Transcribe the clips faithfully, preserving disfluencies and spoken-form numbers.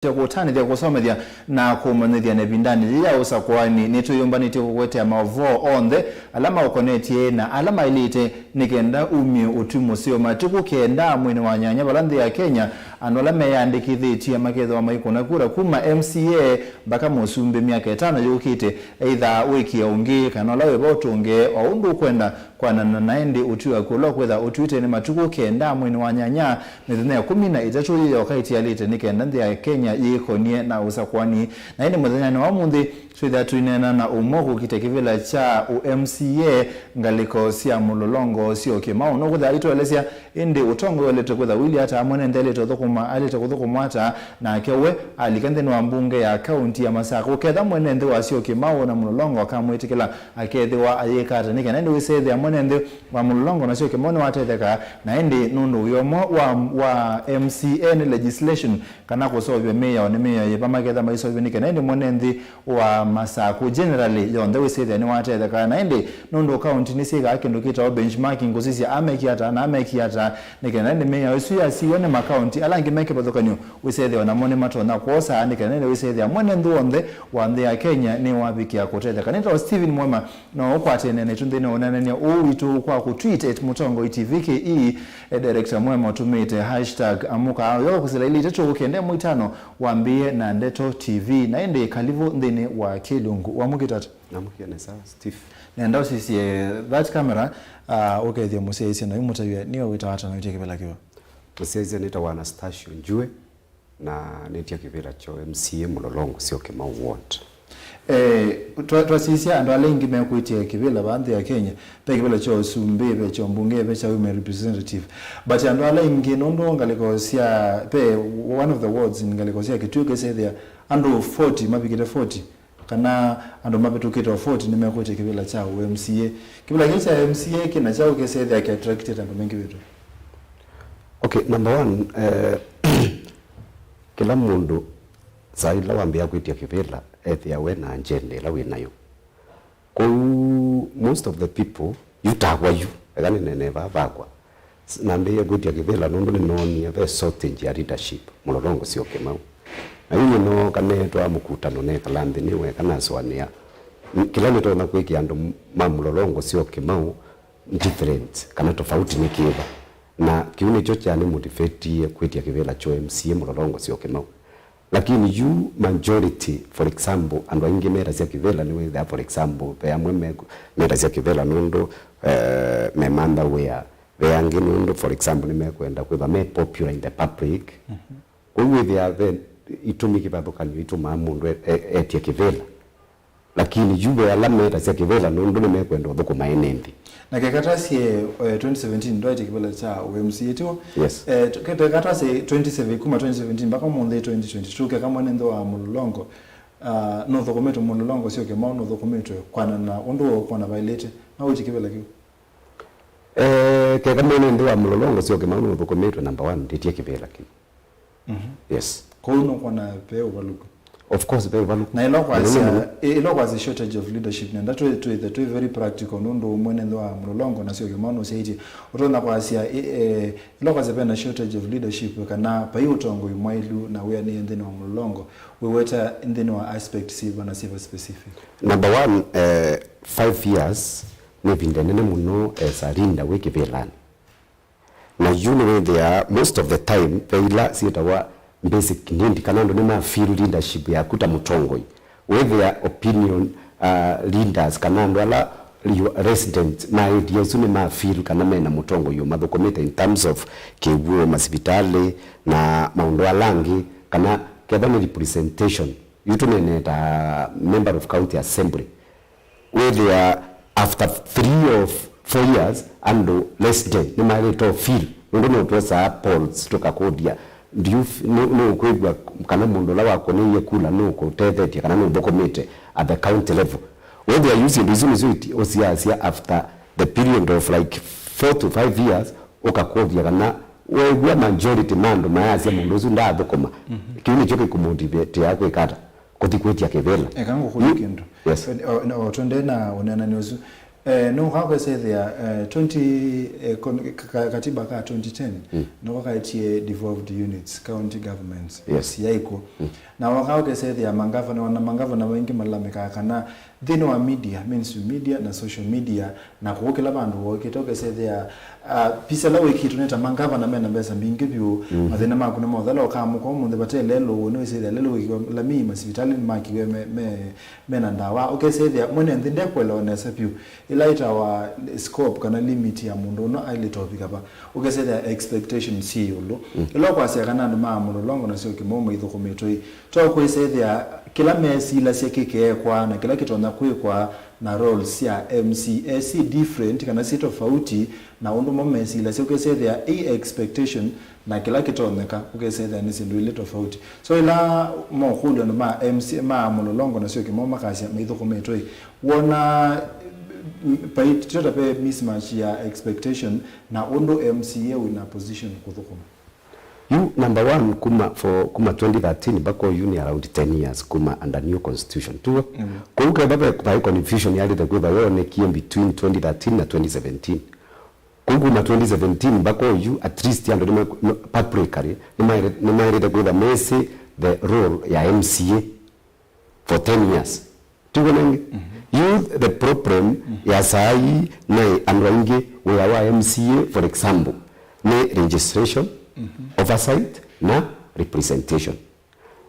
Kũtanĩthya, kũsomethya, na kũmanyĩthya. Na ĩvindanĩ yĩĩ ya ũsakũani, nĩtwĩyũmbanĩtye kũkũetea maũvoo onthe ala maũkonetye na ala maĩlĩte, nĩ kenda umye ũtwi mũseo. Matukũ kenda mweinĩ wa nyanya, vala nthĩ ya Kenya, andũ ala meyandĩkĩthĩtye makethĩwa maikũna kura kuma M C A mpaka mũsumbĩ myaka ĩtano yũkĩte, either wĩkĩe ũngĩ kana ũla wĩvo ũtũnge o ũndũ ũkwenda kwanana na ĩndĩ ũtwi waku ũla ũkwĩtha ũtw'ĩte nĩ matukũ kenda mweinĩ wa nyanya, mĩthenya ĩkũmi na ĩtatũ yĩ yoka ĩtialĩte, nĩ kenda nthĩ ya Kenya yĩkonie na ũsakũani. Na ĩndĩ mũthenyanĩ wa ũmũnthĩ, twĩthĩa tũineena na ũmwe kũkitya kĩvĩla kya ũ M C A ngalĩko sya Mũlolongo Syoke Mau. Nũkwĩthĩa aitũelesya ĩndĩ ũtongoi ũlĩte kwĩtha ũilyĩ ata, mwene nthĩ alĩte ũthũkũma, alĩte kũthũkũmwa ata, nake we alika nthĩnĩ wa mbunge ya kaunti ya Masakũ. Ketha mwene nthĩ wa Syoke Mau na Mũlolongo akamwĩtĩkĩla, akethĩwa ayĩka ata? Nĩ kana ĩndĩ wĩsethĩa mwene nthĩ wa Mũlolongo na Syoke Mau nĩwatetheka, na ĩndĩ nũndũ wĩ ũmwe wa, wa M C A nĩ legislation, kana kũseũvya mĩao nĩ mĩao yĩva maketha maiseũvya, nĩ kana ĩndĩ mwene nthĩ wa Masakũ generally yonthe wĩsĩthĩa nĩwatetheka. Na ĩndĩ nũndũ kaunti nĩsyĩkaa kĩndũ kĩtawa benchmarking, kũsisya ameki ata na ameki ata, nĩ kana ĩndĩ mĩao ĩsu yasiw'a nĩ makaunti ala angĩ me kĩvathũkany'o wĩsĩthĩa o namo nĩmatonya kwosa, nĩ kana ĩndĩ wĩsĩthĩa mwene nthĩ w'onthe wa nthĩ ya Kenya nĩwavikĩa kũtetheka. Nĩtawa Stephen Mwema, no ũkwatene naitũ nthĩnĩ wa ũneenany'a ũũ witũ kwa kũtweet at Mũtongoi T V K E, e, Director Mwema ũtũmĩte hashtag amũka. Yo kũsila ilĩ itatũ kenda ĩmwe itano. Wambĩĩe na Ndeto T V, na ĩndĩ kalivũ nthĩnĩ wa kĩlungu. Wamũkĩte ata? Namũkĩa nesa, Steve. Nenda ũsisye that camera, uh, ũkethĩa mũsyaĩĩsya na ũmũtavya nĩwe wĩtawa ata na wĩtya kĩvĩla kĩva? Mũsyaĩĩsya nĩtawa Anastasio Njue, na nĩtya kĩvĩla kya M C A Mũlolongo Syoke Mau ward. Eh, twa-, twasisya andũ ala aingĩ mekwĩtya kĩvĩla vaa nthĩ ya Kenya, ve kĩvĩla kya ũsumbĩ, ve kya ũmbunge, ve kya women representative. But andũ ala aingĩ, nũndũ ngalĩko sya, ve one of the wards in ngalĩko sya Kĩtuĩka ĩsethĩa andũ forty, mavikĩte forty, kana andũ mavĩtũkĩte o forty nĩmekwĩtya kĩvĩla kya ũ M C A. Kĩvĩla kĩĩ kya M C A kĩna kyaũ kĩsethĩa kĩ attracted andũ maingĩvĩtwe? Okay, number one, eh, kĩla mũndũ saa ĩla wambĩĩa kwĩtya kĩvĩla, ethĩawa na agenda ĩla wĩ nayo. Kwoou, most of the people, yu takwa yu, eka nĩnene vaa vakwa. S-, nambĩĩe kwĩtya kĩvĩla nũndũ nĩnoonie ve shortage ya leadership, Mũlolongo Syoke Mau. Na yu nĩnooka neetwaa mũkutano, nekala nthĩ, nĩweka nasũanĩa n-, kĩla nĩtonya kwĩkĩa andũ m-, ma Mũlolongo Syoke Mau different, kana tofauti nĩ kĩva. Na kĩu nĩkyo kyanĩmotivatie kwĩtya kĩvĩla kya M C A Mũlolongo Syoke Mau. Lakini yu majority, for example, andũ aingĩ metasya kĩvĩla nĩwĩthĩa, for example, ve amwe me-, metasya kĩvĩla nũndũ, eh, memantha wĩa, ve angĩ nũndũ, for example, nĩmekwenda kwĩva me popular in the public. Mhm. Kwoou wĩthĩa ve itũmi kĩvathũkany'o itumaa mũndũ e-, e-, etye kĩvĩla. Lakini yu ve ala metasya kĩvĩla nũndũ nĩmekwenda ũthũkũma ene nthĩ. Na keka twasye, eh, twenty seventeen ndwaĩtye kĩvĩla kya ũ M C A, tiw'o? Yes. Eh, t-, ke-, keka twasye twenty seven, kuma twenty seventeen mpaka ũmũnthĩ twenty twenty-two, keka mwene nthĩ wa Mũlolongo, ah, nũthũkũmĩtwe, Mũlolongo Syoke Mau nũthũkũmĩtwe kwanana ũndũ ũkwona vaĩlĩte, no wĩtye kĩvĩla kĩu? Eh, keka mwene nthĩ wa Mũlolongo Syoke Mau nũthũkũmĩtwe, number one, ndĩtye kĩvĩla kĩu. Mhm. Yes. Kwoou nũkwona ve ũvalũku? Of course, ve ũvalũku. Na ĩla mũnene kwasya, mũno. Ĩ-, ĩla kwasya shortage of leadership, nenda twĩ-, twĩthe twĩ very practical, nũndũ mwene nthĩ wa Mũlolongo na Syoke Mau nũsyaĩtye, ũtonya kwasya, ĩ-, eh, ĩla kwasya vena shortage of leadership, kana vai ũtongoi mwaĩlu na wĩanĩe nthĩnĩ wa Mũlolongo, wĩweta nthĩnĩ wa aspect syĩva na syĩva specific? Number one, eh, five years nĩ ĩvinda ĩnene mũno as a leader wĩ kĩvĩlanĩ. Na yu nĩwĩthĩaa most of the time ve ila syĩtawa basic need, kana andũ nĩma feel leadership yaku ta mũtongoi. Wĩthĩa opinion, uh, leaders kana andũ ala yu-, resident ma area isu nĩma feel kana mena mũtongoi ũmathũkũmĩte in terms of kĩw'ũ, masivitalĩ, na maũndũ ala angĩ, kana kethwa nĩ representation. Yu tũneenee ta member of county assembly. Wĩthĩa after three or four years, andũ resident nĩmaĩlĩte o feel, nũndũ no twosaa polls tũkakũlya, do you f-, nũ-, nũkwĩw'a kana mũndũ ũla wakũnĩie kula nũkũtethetye kana nũthũkũmĩte at the county level? Wĩthĩa yu syĩndũ isu nĩsyo iti-, ũsiasya after the period of, like, four to five years, ũkakũlya kana weew'a majority ma andũ mayasya mũndũ ũsu ndaathũkũma. Mhm. Kĩu nĩkyo kĩkũmotivate kwĩka ata? Kũthi kwĩtya kĩvĩla. Eka ngũkũlye kĩndũ. Yes. O, o, o, twende na ũneenani ũsu. Eh, nũka ũkesethĩa, eh, twenty, eh, kon- ka- ka- katiba ka twenty ten, mm, nĩko kaetie devolved units, county governments, yes, siaikũ. Mm. Na waka ũkesethĩa mangavana, wana mangavana maingĩ malalamĩkaa kana nthĩnĩ wa media, mainstream media na social media, na kũu kĩla vandũ wokĩte ũkesethĩa, ah, pisa ĩla wĩkĩtwe nĩ ta mangavana mena mbesa mbingĩ vyũ, mm, mathĩna maku nĩ mothe, ũkamũka ũmũnthĩ vate lelũ, nĩwĩsethĩa lelũ wĩkiwa lamii, masivitalĩ nĩmakiwe me, me, mena ndawa, ũkesethĩa mwene nthĩ ndekũelewa nesa vyũ. Ĩla ĩtawa scope kana limit ya mũndũ ũno ailĩte ũvika va, ũkesethĩa expectation syĩ ĩũlũ. Mm. Ĩla ũkwasya kana andũ ma Mũlolongo na Syokimau maithũkũmĩtwe-ĩ, to kwĩsethĩa kĩla mesilasya kĩkeekwa na kĩla kĩtonya kwĩkwa na roles sya M C A syĩ different kana syĩ tofauti na ũndũ mo mesilasya, ũkesethĩa ĩ expectation na kĩla kĩtonyeka, ũkesethĩa nĩ syĩndũ ilĩ tofauti. So ĩla mokũlyo andũ ma M C A ma Mũlolongo na Syokimau makasya maithũkũmĩtwe-ĩ, wona, mm, vai tata ve mismatch ya expectation na ũndũ M C A wĩna position kũthũkũma? Yu number one, kuma for, kuma twenty thirteen mpaka oyu nĩ around ten years kuma under new constitution. Tuo? Mm. Kũu keva ve, vai confusion yalĩte kwĩva yonekie between twenty thirteen na twenty seventeen. Kũu kuma twenty seventeen mpaka oyu, at least andũ nĩma-, no, publicly, nĩmaĩrĩ-, nĩmaĩrĩte kwĩva mesĩ the role ya M C A for ten years. Tuko nenge? Mhm. Youth, the problem, mhm, ya saa hii, naĩ andũ aingĩ wĩa wa M C A, for example, nĩ registration, mhm, oversight, na representation.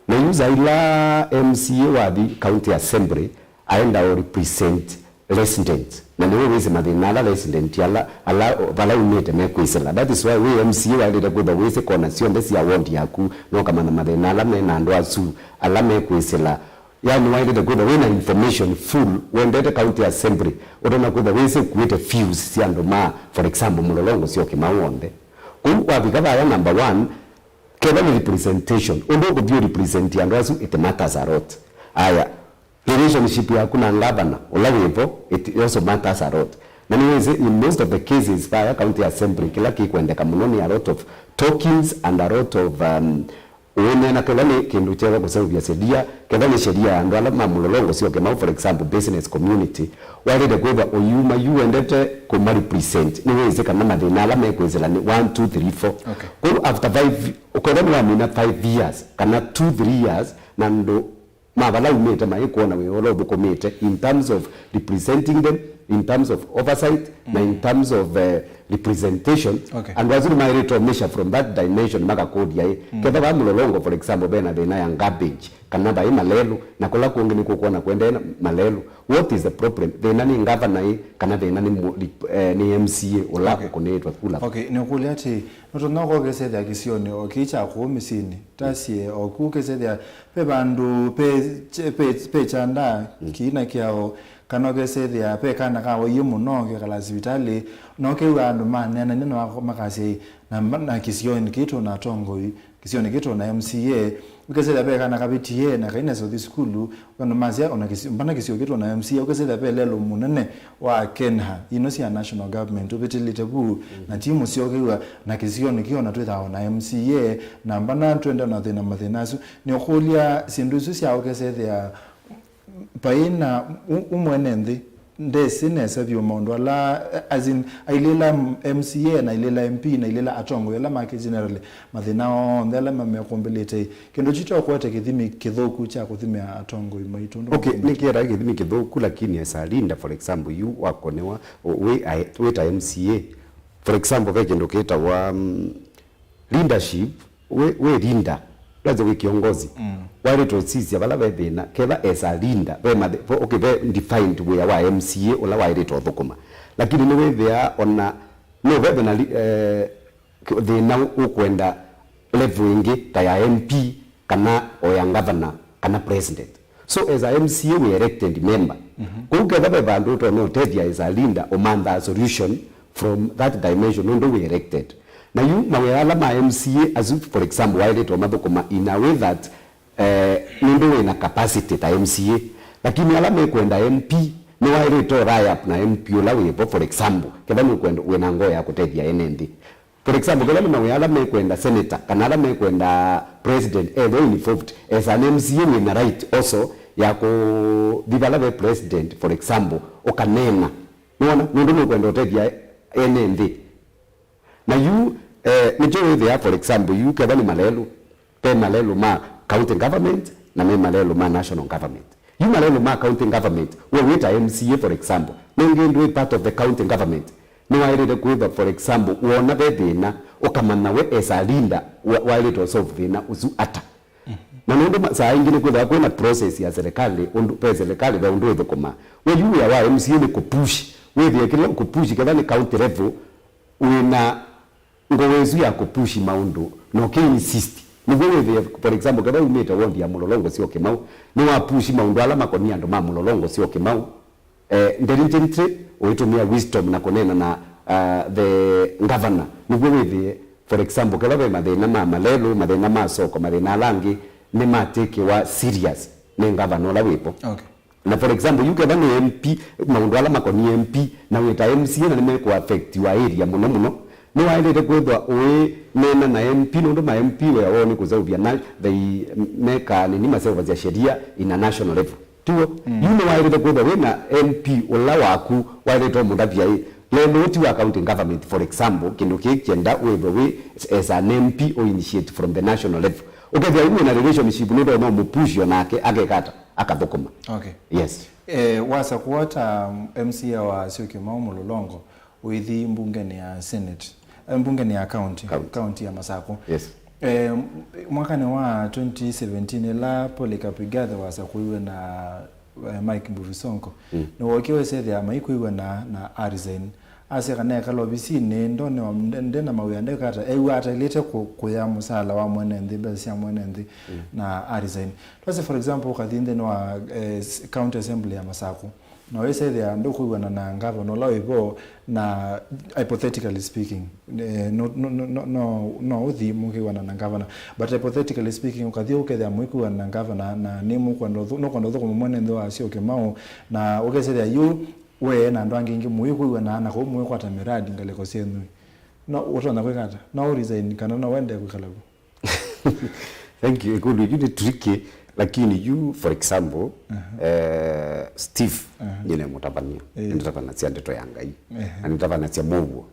Na yu saa ila M C A wathi county assembly, aenda o represent resident. Na nĩwe wĩsĩ mathĩna ala resident ala, ala vala umĩte mekwĩsĩla. That is why we M C A waĩlĩte kwĩthwa wĩsĩ kona syonthe sya ward yaku, na ũkamanya mathĩna ala me na andũ asu, ala mekwĩsĩla. Yani waĩlĩte kwĩthwa wĩna information full, wendete county assembly, ũtonya kwĩthwa wĩsĩ ũkuĩte views sya andũ ma, for example, Mũlolongo Syokimau w'onthe. Kũu wavika vaya number one, kethwa nĩ representation, ũndũ ũkũthi ũrepresent andũ asu, it matters a lot. Aya, relationship yaku na governor ũla wĩ vo, it also matters a lot. Na nĩwĩsĩ, in most of the cases, vaya county assembly, kĩla kĩkwendeka mũno nĩ a lot of talkings and a lot of, um, ũũneena kethwa nĩ kĩndũ kyeva kũseũvya sheria, kethwa nĩ sheria ya andũ ala ma Mũlolongo Syokimau, for example, business community, waĩlĩte kwĩthwa ũyuma yu wendete kũma represent, nĩwĩsĩ kana mathĩna ala mekwĩsĩla nĩ one, two, three, four. Okay. Kwoou after five, ũkethwa nĩwamina five years, kana two, three years, na andũ ma vala umĩte maikwona wĩa ũla ũthũkũmĩte in terms of representing them, in terms of oversight, na in terms of, eh, representation. Okay. Andũ asu nĩmaĩlĩte o measure from that dimension makakũlya ĩ. Mm. Ketha va Mũlolongo, for example, vena thĩna ya garbage, kana vai malelũ, na kũla kũngĩ nĩkũkwona kwendeena malelũ. What is the problem? Thĩna nĩ ngavana ĩ, kana thĩna nĩ mũ-, rip-, eh, nĩ M C A ũla, okay, ũkũnĩĩtwe kula? Okay, nĩũkũlya atĩ, nũtonya ũkokesethya kĩsionĩ o kĩĩ kya kũũ mĩsyĩnĩ? Tasie o kũu ũkesethya ve vandũ ve, ve, ve kyanda, mm, kĩina kyaũ, kana ũkesethĩa ve kana kawaie mũno kekala sivitalĩ, na ũkew'a andũ maneenany'a na mako-, makasya ĩ, na, na kĩsionĩ kĩtũ na atongoi, kĩsionĩ kĩtũ na M C A, ũkesethĩa ve kana kavĩtie na kainesa ũthi sukulu, andũ masya, ona kĩsio, mbana kĩsio kĩtũ na M C A, ũkesethĩa ve lelũ mũnene wa KENHA, ino sya national government, ũvĩtĩlĩte vu, mm, na timu syokew'a, na kĩsionĩ kĩu ona twĩthaa ona M C A, na mbana twende na thĩna mathĩna asu. Nĩũkũlya syĩndũ isu sya ũkesethĩa vai na u-, u mwene nthĩ ndesĩ nesa vyũ maũndũ ala, as in, ailĩla M C A, na ailĩla M P, na ailĩla atongoi ala make generally, mathĩna onthe ala mamekũmbĩlĩte. Kĩndũ kyu kya kũete kĩthimi kĩthũku kya kũthimĩa atongoi maitũ, ndũ-, okay, nĩkĩetae kĩthimi kĩthũku, lakini as a leader, for example, yu wakonewa, wĩ, wĩ ta M C A, for example, ve kĩndũ kĩtawa, mm, leadership, wĩ, wĩ leader, ndwasya wĩ kĩongozi. Mm. Waĩlĩte ũsisya vala ve thĩna, ketha as a leader, ve mathĩ-, vo-, okay, ve defined wĩa wa M C A ũla waĩlĩte ũthũkũma. Lakini nĩwĩthĩaa ona, no veve na li-, eh, thĩna ũkwenda level ĩngĩ ta ya M P, kana o ya governor, kana president. So as a M C A, we elected member. Mhm. Kũu ketha ve vandũ ũtonya ũtethya as a leader, ũmanthaa solution from that dimension, nũndũ we elected. Na yu mawĩa ala ma M C A asu, for example, waĩlĩte ũmathũkũma in a way that, eh, nũndũ wĩna capacity ta M C A. Lakini ala mekwenda M P, nĩwaĩlĩte ũ tie up na M P ũla wĩvo, for example, ketha nũkwenda, wĩna ngoo ya kũtethya ene nthĩ. For example, kethwa nĩ mawĩa ala mekwenda senator, kana ala mekwenda president, ethĩwa involved, as an M C A wĩna right also ya kũthi vala ve president, for example, ũkaneena Nĩwona? Nũndũ nũkwenda ũtethya ene nthĩ. Na yu, eh, nĩkyo wĩthĩa, for example, yu kethwa nĩ malelũ, ve malelũ ma county government na me malelũ ma national government. Yu malelũ ma county government, we wĩ ta M C A, for example, nũngĩ ndwĩ part of the county government, nĩwaĩlĩte kwĩthwa, for example, wona ve thĩna, ũkamanya we as a leader, wa- waĩlĩte ũsolve thĩna ũsu ata. Na nũndũ ma- saa ingĩ nĩkwĩthĩwa kwĩna process ya serikali, ũndũ ve serikali ve ũndũ ĩthũkũmaa. We yu wĩa wa M C A nĩ kũpush, wĩthĩe kĩla ũkũpush, ketha nĩ county level, wĩna ngoo ĩsu ya kũpush maũndũ na ũkĩ insist. Nĩw'o wĩthĩe, for example, ketha umĩte ward ya Mũlolongo sio Kĩmau, nĩwapush maũndũ ala makonie andũ ma Mũlolongo sio Kĩmau, eh, intelligently, ũitũmĩa wisdom na kũneena na, uh, the governor, nĩw'o wĩthĩe, for example, ketha ve mathĩna ma malelũ, mathĩna ma soko, mathĩna ala angĩ nĩmatĩkĩwa serious nĩ governor ũla wĩvo. Okay. Na for example, yu ketha nĩ M P, maũndũ ala makonie M P, na wĩ ta M C A na nĩmekũaffectiwa area mũno mũno, nĩwaĩlĩte kwĩthwa ũineena na M P, nũndũ ma M P wĩa woo nĩ kũseũvya, na they mekaa nini, maseũvasya sheria in a national level. Tiw'o? Mm. Yu nĩwaĩlĩte kwĩthwa wĩ na M P ũla waku, waĩlĩte ũmũtavya ĩ, lelũ ti wa county government, for example, kĩndũ kĩĩ kĩenda wĩthwe wĩ as an M P, ũ initiate from the national level. Ũkethĩa yu wĩ na relationship, nũtonya ũmũpush o nake akeka ata, akathũkũma. Okay. Yes. Eh, wasakũa ta M C A wa Syokimau Mũlolongo, ũithi mbungenĩ ya Senate, eh, mbungenĩ ya county, County. County ya Masakũ. Yes. Eh, mwakanĩ wa twenty seventeen, ĩla Polycarp Igathe wasakũiwe na, eh, Mike Mbuvi Sonko, mm, nĩwookie wesethĩa maikwĩw'ana na aresign. Asya kana ekala ovisinĩ, ndonewa, nde- ndena mawĩa, ndeka ata, ew'a ataĩlĩte kũ- kũya mũsaala wa mwene nthĩ, mbesa sya mwene nthĩ, mm, na aresign. Twasye, for example, ũkathi nthĩnĩ wa, eh, s- county assembly ya Masakũ, na wĩsethĩa ndũkwĩw'ana na ngavana ũla wĩvo, na hypothetically speaking, eh, no, no, no, no, no, no ũthi mũkĩw'ana na ngavana, but hypothetically speaking, ũkathi ũkethĩa mũikwĩw'ana na ngavana, na nĩ mũkwenda ũthũ- nũkwenda ũthũkũma mwene nthĩ wa Syokimau, na ũkesethĩa yu we na andũ angĩ aingĩ mũikwĩw'ana na kũu mũikwata miradi ngalĩko syenyu, no ũtonya kwĩka ata? No ũresign kana no wende kwĩkala vu? Thank you. Ĩkũlyo yu nĩ tricky, lakini yu, for example, eh, Steve, nyine mũtavany'a, nĩtavanasya ndeto ya Ngai, na nĩtavanasya mũuo.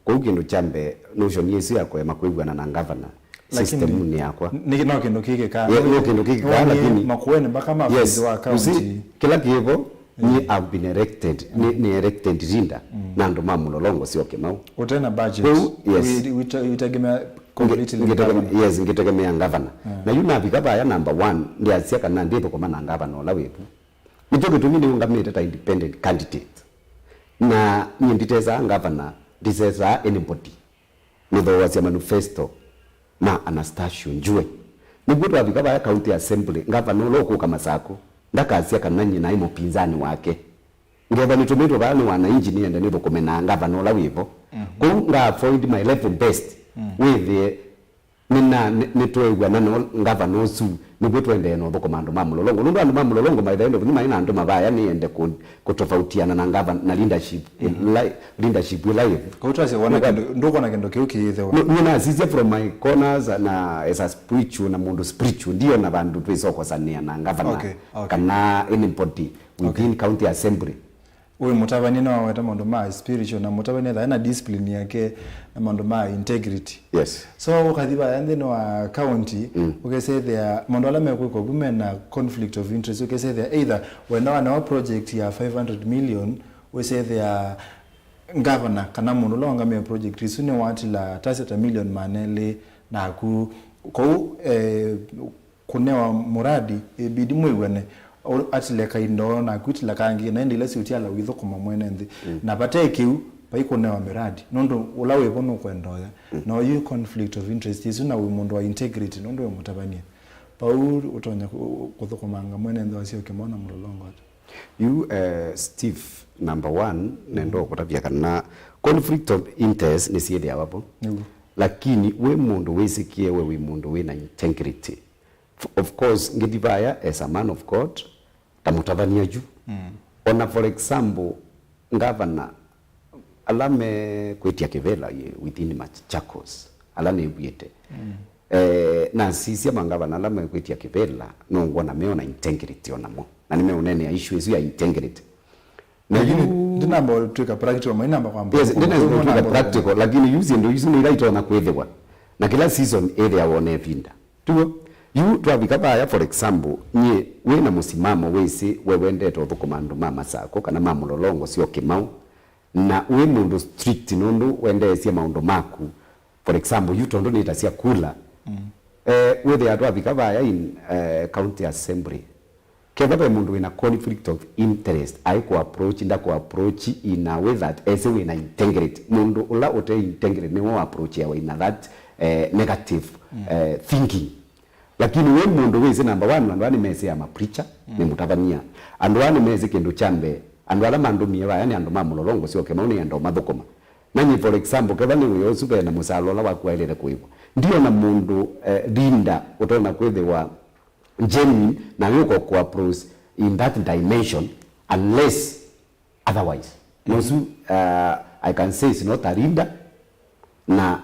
Kwoou kĩndũ kya mbee, notion ĩsu ya kũema kwĩw'ana na ngavana, system-nĩ yakwa. Nĩ- no kĩndũ kĩkĩkaa. Yeah, no kĩndũ kĩkĩkaa, lakini makueni mpaka ma yes, wa county. Kĩla kĩvo, niĩ I've been elected, nĩ, nĩ elected leader, na andũ ma Mũlolongo sio Kĩmau. Ũtena budget. Kwoou, yes. Wi- wita- witegemea completely ngĩtege- governor. Yes, ngĩtegemea ngavana. Na yu navika vaya number one, ndĩasya kana ndĩthũkũma na ngavana ũla wĩvu. Nĩkyo kĩtumi nĩũngamĩte ta independent candidate. Na niĩ nditesaa ngavana, ndisesaa anybody. Nĩthooasya manifesto ma Anastasio Njue. Nĩw'o twavika vaya county assembly, ngavana ũla ũkũka Masakũ ndakasya kana nyie naĩ mũpinzani wake. Ngetha nĩtũmĩtwe vaya nĩ wananchi nĩende nĩthũkũme na ngavana ũla wĩvo. Kwoou nga avoid my level best, wĩthĩe nĩna- nĩ- nĩtweew'ana no ngavana ũsu, nĩw'o tũendee na ũthũkũma andũ ma Mũlolongo. Nũndũ andũ ma Mũlolongo, by the end of, nĩmaĩ na andũ mavaya nĩende kũ- kũtofautiana na ngavana na leadership, la- leadership ĩla ĩvo. Kau twasye wona kĩndũ, ndũkwona kĩndũ kĩu kĩyĩthĩwa. Nĩ- nĩnasisya from my corners na as a spiritual, na mũndũ spiritual, ndiona vandũ twĩsokosanĩa na ngavana, okay, okay, kana anybody within county assembly. Ũyũ mũtavany'a nĩwaweta maũndũ ma spiritual, na mũtavany'a ethaa ena discipline yake na maũndũ ma integrity. Yes. So ũkathi vaya nthĩnĩ wa county, ũkesethĩa maũndũ ala mekwĩkwa vu mena conflict of interest, ũkesethĩa either wenda wanewa project ya five hundred million, wĩsethĩa ngavana kana mũndũ ũla ũngamĩe project isu nĩwatila tasya ta million maana elĩ naku. Kwoou, eh, kũnewa mũradi, ĩbidi mwĩw'ane, o- atile kaindo naku ũtila kangĩ, na ĩndĩ ila siũtiala ũithũkũma mwene nthĩ. Na vate kĩu, vai kũnewa mĩradi, nũndũ ũla wĩvo nũkwenda ũya. Na oyu conflict of interest isu, na wĩ mũndũ wa integrity, nũndũ wĩ mũtavany'a. Vau ũtonya kũ- kũthũkũmanga mwene nthĩ wasyo kĩmona Mũlolongo ata? Yu, eh, Steve, number one, nenda kũtavya kana conflict of interest nĩsyĩthĩawa vo. Nĩguo. Lakini wĩ mũndũ wĩsĩkĩe, we wĩ mũndũ wĩ na integrity. F- of course, ngĩthi vaya as a man of God, ta mũtavany'a yu. Ona for example, ngavana ala mekwĩtya kĩvĩla within Machakos, ala nĩw'ĩte. Eh, nasisya mangavana ala mekwĩtya kĩvĩla, nongwona meona integrity onamo. Na nĩmeũneenea issue ĩsu ya integrity. Na lakini yu ndinamba twĩka practical, mainamba kwamba yes, ndinamba twĩka practical, lakini yu syĩndũ isu nĩ ila itonya kwĩthĩwa. Na kĩla season ĩthĩawa na ĩvinda. Tuo, yu twavika vaya, for example, nyie wĩ na mũsimamo wĩsĩ we wendete ũthũkũma andũ ma Masakũ kana ma Mũlolongo syo Kĩmau, na wĩ mũndũ strict nũndũ wendeesya maũndũ maku, for example, yu tondũ nĩtasya kula, mm, eh, wĩthĩa twavika vaya in, eh, county assembly, kethwa ve mũndũ wĩna conflict of interest, aĩ kũ approach, nda kũ approach in a way that ese wĩna integrity. Mũndũ ũla ũte integrity nĩwe approachiawa in a that, eh, negative, mm, eh, thinking. Lakini wĩ mũndũ wĩsĩ, number one, andũ aa nĩmesĩ ya mapreacher, mm, nĩ mũtavany'a. Andũ aa nĩmesĩ kĩndũ kya mbee. Andũ ala mandũmie vaya nĩ andũ ma Mũlolongo syo Kĩmau, nĩ andũ mathũkũma. Na nyie, for example, kethwa nĩ wĩa ũsu ve na mũsala ũla waku waĩlĩte kũĩvwa. Ndiona mũndũ, eh, leader ũtonya kwĩthĩwa genuine na wĩũka kũ approach in that dimension unless otherwise. Na ũsu, uh, I can say is not a leader. Na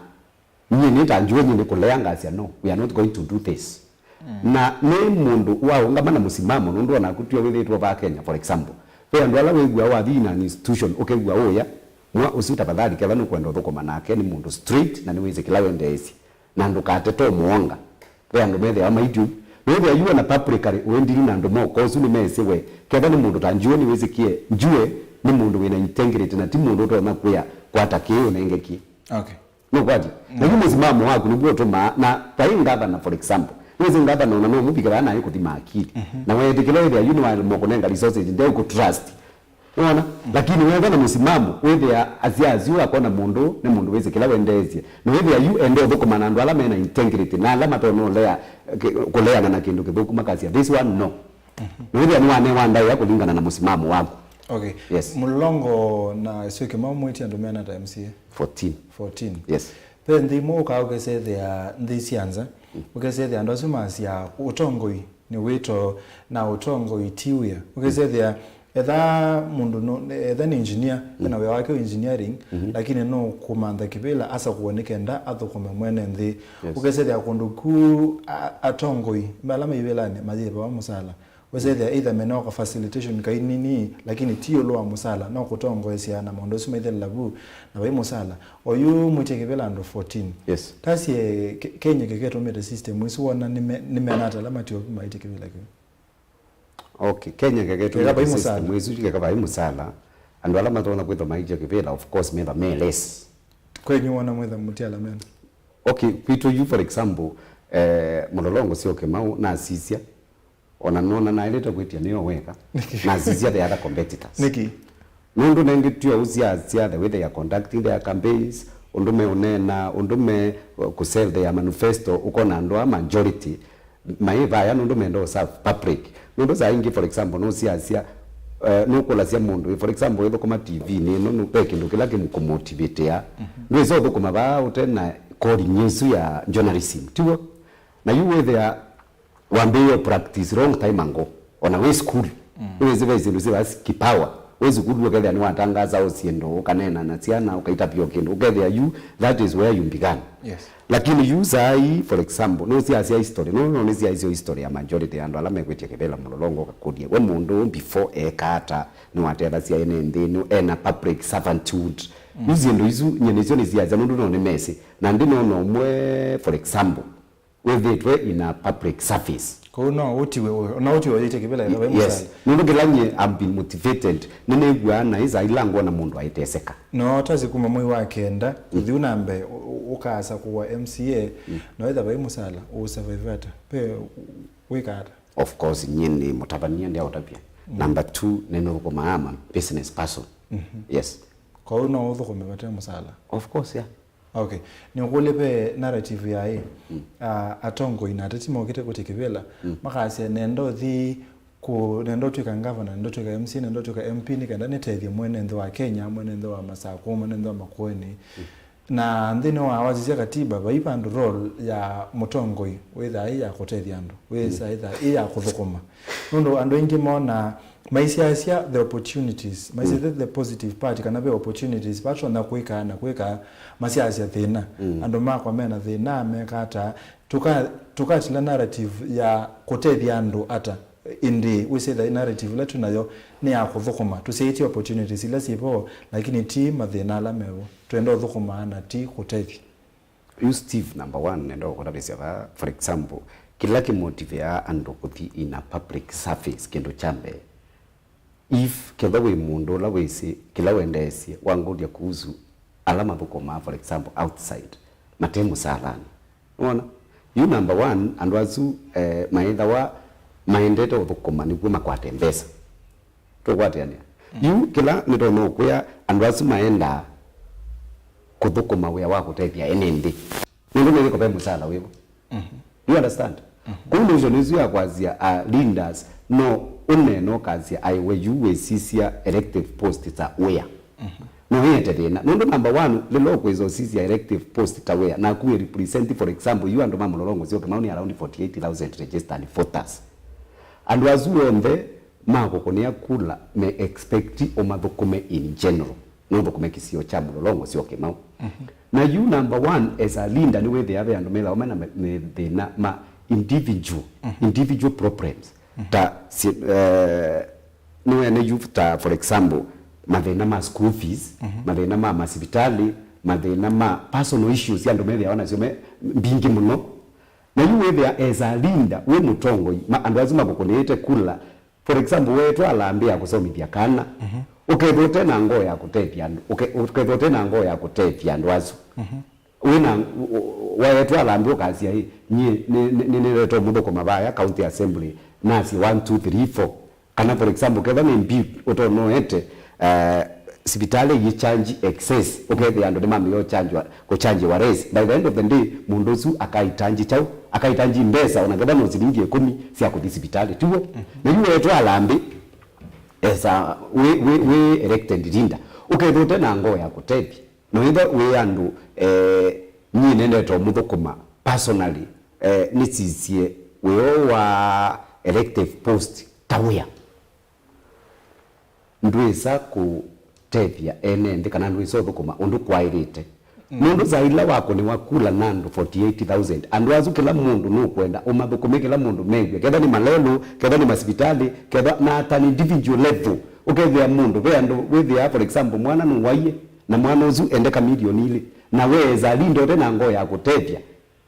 nyie nĩ ta njue nyie nĩ kũlea ngasya, "No, we are not going to do this." Mm. Na nĩ mũndũ waũngama na mũsimamo, nũndũ onaku tio wĩthĩtwe va Kenya, for example. Ve andũ ala wĩw'aa wathi in an institution, ũkew'a ũya, mwa ũsu tafadhali, kethwa nũkwenda ũthũkũma nake, nĩ mũndũ straight na nĩwĩsĩ kĩla wendeesye. Na ndũkatete ũmũonga. Ve andũ methĩawa maitũ. Wĩthĩa yu ona publicly ũendili na andũ moko ũsu nĩmesĩ we. Kethwa nĩ mũndũ ta Njue nĩwĩsĩkie Njue nĩ mũndũ wĩna integrity na ti mũndũ ũtonya kwĩa kwata kĩĩ ũnenge kĩĩ. Okay. Nũkwati? Na yu mũsimamo waku nĩguo ũtũmaa, na vai ngavana, for example. Nĩwĩsĩ ngavana ona no mũvike vaa naĩ kũthima akili. Mhm. Na weetĩkĩla wĩthĩa yu nĩwalemwa kũnenga resources, ndeũkũ trust. Wona? Mm. Lakini wethwa na mũsimamo, wĩthĩa asya asu akona mũndũ, nĩ mũndũ wĩsĩ kĩla wendeesye. Na wĩthĩa yu ende ũthũkũma na andũ ala mena integrity, na ala matonya ũlea, kĩ-, kũleana na kĩndũ kĩthũku makasya, "This one, no." Mhm. Na wĩthĩa nĩwanewa ndaĩa kũlingana na mũsimamo waku. Okay. Yes. Mũlolongo na Sio Kĩmau mwĩtie andũ meana ta M C A? Fourteen. Fourteen. Yes. Ve nthĩ imwe ũkaa ũkesethĩa nthĩ sya nza, mm, ũkesethĩa andũ asu masya ũtongoi nĩ wĩto na ũtongoi ti wĩa. Ũkesethĩa etha mũndũ no, etha nĩ engineer, mm, ena wĩa wake wa engineering, mhm, lakini no kũmantha kĩvĩla asakũwa nĩ kenda athũkũme mwene nthĩ. Yes. Ũkesethĩa kũndũ ku a-, atongoi ala me ivĩlanĩ mayĩvawa mũsala. Wĩsethĩa either mena ka facilitation kainini, lakini ti ĩũlũ wa mũsala, no kũtongoesya na maũndũ asu maithelila vu, na vai mũsala. Oyu mwĩtie kĩvĩla andũ fourteen. Yes. Tasye Ke-, Kenya kĩketũmĩte system ĩsu, wona nĩme-, nĩmena ata ala matio maĩtye kĩvĩla kĩu? Okay, Kenya kĩketũmĩte system ĩsu, kĩka vai mũsala. Andũ ala matonya kwĩthwa maĩtye kĩvĩla, of course, metha me less. Kwenyu wona mwĩtha mũti ala mena? Okay, kwitũ yu, for example, eh, Mũlolongo Sio Kĩmau nasisya, ona nona naĩlĩte kwĩtya nĩyo weka. Nĩkĩ? Nasisya the other competitors. Nĩkĩ? Nũndũ nengĩ tio ũsiasya the way they are conducting their campaigns, ũndũ meũneena, ũndũ me, uh, kũ sell their manifesto, ũkona andũ a majority maĩ vaya nũndũ menda ũ serve public. Nũndũ saa ingĩ, for example, nũsiasya, uh, nũkũlasya mũndũ, for example, ĩthũkũma T V-nĩ ĩno, nũ-, ve kĩndũ kĩla kĩmũkũmotivatea. Mhm. Ndwĩsa ũthũkũma vaa ũte na calling ĩsu ya journalism, tiw'o? Na yu wĩthĩa wambĩĩe practice long time ago, ona wĩ school. Mm. Nĩwĩsĩ ve syĩndũ syĩva kipawa. Wĩ sukulu ũkethĩa nĩwatangasa o syĩndũ, ũkaneena na syana, ũkaitavya o kĩndũ, ũkethĩa yu, that is where you began. Yes. Lakini yu saa ii, for example, nũsiasya history, no, no nĩsiaisyo history ya majority ya andũ ala mekwĩtya kĩvĩla Mũlolongo ũkakũlya, we mũndũ before eka ata, nĩwatethasya ene nthĩ, nĩ, ena public servanthood. Mm. Yu syĩndũ isu, nyie nĩsyo nĩsiasya, nũndũ no nĩmesĩ. Na ndinona ũmwe, for example, wĩthĩtwe in a public service. Kwoou no ũtiwe ũyo, no ũtiwe ũyĩtye kĩvĩla ĩla vai mũsala. Yes. Nũndũ kĩla nyie I've been motivated, nĩnĩw'aa naĩ saa ila ngwona mũndũ aiteseka. No tasi kuma mwei wa kenda, mm, ũthiu na mbee, ũ-, ũ-, ũkaasa kũwa M C A, mm, no ĩtha vai mũsala, ũũsurvive ata? Ve wĩka ata? Of course, nyie nĩ mũtavany'a, ndyaũtavya. Mm. Number two, nĩnũthũkũmaa, I'm a business person. Mhm. Yes. Kwoou no ũthũkũme vate mũsala? Of course, yeah. Okay. Nĩũkũlye ve narrative yaĩ, mm, ah, atongoi na ateti mokĩte kũtĩ kĩvĩla, mm, makasya, "Nenda ũthi kũ-, nenda ũtw'ĩka ngavana, nenda ũtw'ĩka M C A, nenda ũtw'ĩka M P nĩ kenda nĩtethye mwene nthĩ wa Kenya, mwene nthĩ wa Masakũ, mwene nthĩ wa Makueni." Mm. Na nthĩnĩ wa wasisya katiba, vai vandũ role ya mũtongoi wĩthaa ĩ ya kũtethya andũ, wĩsa, mm, ĩthaa ĩ ya kũthũkũma. Nũndũ andũ aingĩ monaa maisiasya the opportunities, maisiasya, mm, the positive part, kana ve opportunities vatonya kwĩka na kwĩka, masiasya thĩna. Mm. Andũ makwa mena thĩna, meka ata? Tũka-, tũkatila narrative ya kũtethya andũ ata? Ĩndĩ wĩsĩthya narrative ĩla twĩ nayo nĩ ya kũthũkũma. Tũsyaĩtye opportunities ila syĩ vo, lakini ti mathĩna ala me vo. Twenda ũthũkũma na ti kũtethya. Yu Steve, number one, nenda ũkũtatĩsya vaa, for example, kĩla kĩmotiveaa andũ kũthi in a public service, kĩndũ kya mbee, if kethwa wĩ mũndũ ũla wĩsĩ kĩla wendeesye, wangũlya kuhusu ala mathũkũmaa, for example, outside, mate mũsalanĩ. Nĩwona? Yu number one, andũ asu eh, maĩthawa maendete ũthũkũma nĩw'o makwate mbesa. Tũkwatĩanĩa? Yu kĩla nĩtonya ũkwĩa, andũ asu maendaa kũthũkũma wĩa wa kũtethya ene nthĩ. Nũndũ nĩwĩko ve mũsala wĩvo. You understand? Kwoou notion ĩsu ya kwasya uh, leaders no ũneena ũkasya aiwe yu wĩsisya elective post ta wĩa. No ĩete thĩna. Nũndũ number one, lĩla ũkwĩsa ũsisya elective post ta wĩa, naku wĩ represent, for example, yu andũ ma Mũlolongo syoke mau nĩ around forty-eight thousand registered voters. Andũ asu onthe makũkũnĩa kula me expect ũmathũkũme in general, nũthũkũme kĩsio kya Mũlolongo syoke mau. Na yu number one, as a leader, nĩwĩthĩa ve andũ methĩawa mena me- methĩna ma individual, individual problems. Ta si- eh, nĩwene yu ta, for example, mathĩna ma school fees, mathĩna ma masivitalĩ, mathĩna ma personal issues andũ methĩawa nasyo me mbingĩ mũno. Na yu wĩthĩa as a leader, wĩ mũtongoi, ma- andũ asu makũkũnĩĩte kula, for example, weetwa alambĩ ya kũsomithya kana, ũkethwa ũte na ngoo ya kũtethya andũ, ũke- ũkethwa ũte na ngoo ya kũtethya andũ asu. Wĩna, waetwa alambĩ ũkasya, "Ĩ, nyie nĩ- nĩ- nĩnĩletwa mũthũkũma vaya county assembly, nasye one, two, three, four." Kana, for example, kethwa nĩ mbi ũtonoete, eh, sivitalĩ yĩchanji excess, ũkethĩa andũ nĩmambĩĩa ũchanjwa- kũchanjiwa rates. By the end of the day, mũndũ ũsu akaitanji kyaũ? Akaitanji mbesa, ona kethwa no silingi ĩkũmi sya kũthi sivitalĩ, tiw'o? Na yu weetwa alambĩ, esa wĩ- wĩ- wĩ elected leader, ũkethĩa ũte na ngoo ya kũtethya. No ĩtha wĩ andũ, eh, nyie nendete ũmũthũkũma personally, eh, nĩsisye wĩoo wa elective post ta wĩa. Ndwĩsa kũtethya ene nthĩ kana ndwĩsa ũthũkũma ũndũ kwaĩlĩte. Nũndũ saa ila wakũnĩwa kula na andũ forty-eight thousand, andũ asu kĩla mũndũ nũkwenda ũmathũkũme, kĩla mũndũ mew'e, ketha nĩ malelũ, ketha nĩ masivitalĩ, ketha na at an individual level. Ũkethĩa mũndũ, ve andũ wĩthĩaa, for example, mwana nũwaie, na mwana ũsu endeka milioni ilĩ, na we as a leader ũte na ngoo ya kũtethya,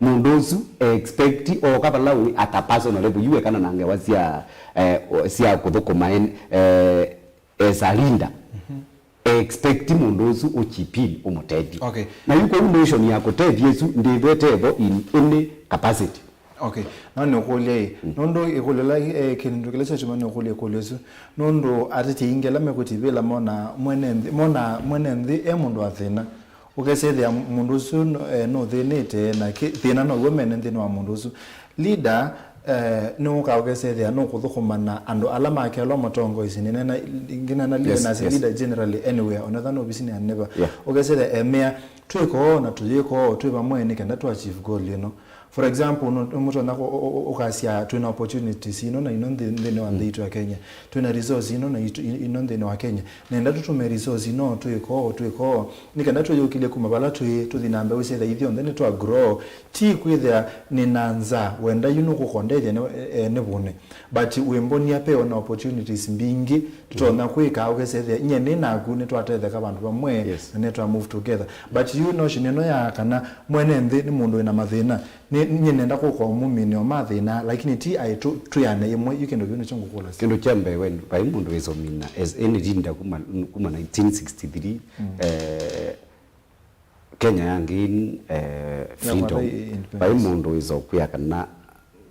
mũndũ ũsu e expect ooka vala ũĩ at a personal level, yu ekana na ngewa sya, eh, sya kũthũkũma en- eh, as a leader, e expect mũndũ ũsu ũchip in ũmũtethye. Okay. Na yu kwoou notion ya kũtethya ĩsu ndĩthwete vo in any capacity. Okay. No nĩũkũlya ĩ, nũndũ ĩkũlyo ĩla, eh, kĩndũ kĩla kyatuma nĩũkũlya ĩkũlyo ĩsu, nũndũ ateti aingĩ ala mekwĩtĩvĩla mona mwene nthĩ, mona mwene nthĩ e mũndũ wa thĩna. Ũkesethĩa mũndũ ũsu nũ- eh, nũthĩnĩte, na kĩ- thĩna now'o mene nthĩnĩ wa mũndũ ũsu. Leader, eh, nĩwũkaa ũkesethĩa nũkũthũkũma na andũ ala makelwa mũtongoesye. Nĩnena, nginena leader, yes, nasya yes, leader generally anywhere, onetha nĩ ovisinĩ ya neva. Yeah. Ũkesethĩa emea, "Twĩkoo na tũyĩkoo, twĩ vamwe nĩ kenda twa achieve goal ĩno." For example, nũ- mũtonya kũ- ũ- ũ- ũkasya, "Twĩna opportunities ino na ino nthĩ- nthĩnĩ wa nthĩ itũ ya Kenya. Twĩna resource ino na itũ- i- ino nthĩnĩ wa Kenya. Nenda tũtũme resource ino, twĩkoo, twĩkoo, nĩ kenda twĩyũkĩlye kuma vala twĩ, tũthi na mbee, ũsethĩa ithyonthe nĩ twa grow." Ti kwĩthĩa nĩ na nza, wenda yu nũkũkondethya nĩ- e- e- nĩ vũne. But wĩmbonia pe ona opportunities mbingĩ tũtonya kwĩka, ũkesethĩa nyie nĩ naku nĩtwatetheka vandũ vamwe, yes, na nĩtwa move together. But yu notion ĩno ya kana mwene nthĩ nĩ mũndũ wĩna mathĩna, nĩ- nyie nenda kũka ũmũminĩo ma thĩna, lakini ti aĩ tũ- twĩane ĩmwe, yu kĩndũ kĩu nĩkyo ngũkũlasya. Kĩndũ kya mbee, we vai mũndũ wĩsomina as any leader kuma, kuma nineteen sixty-three, eh, Kenya ya gain, eh, freedom. Vai mũndũ wĩsa ũkwĩa kana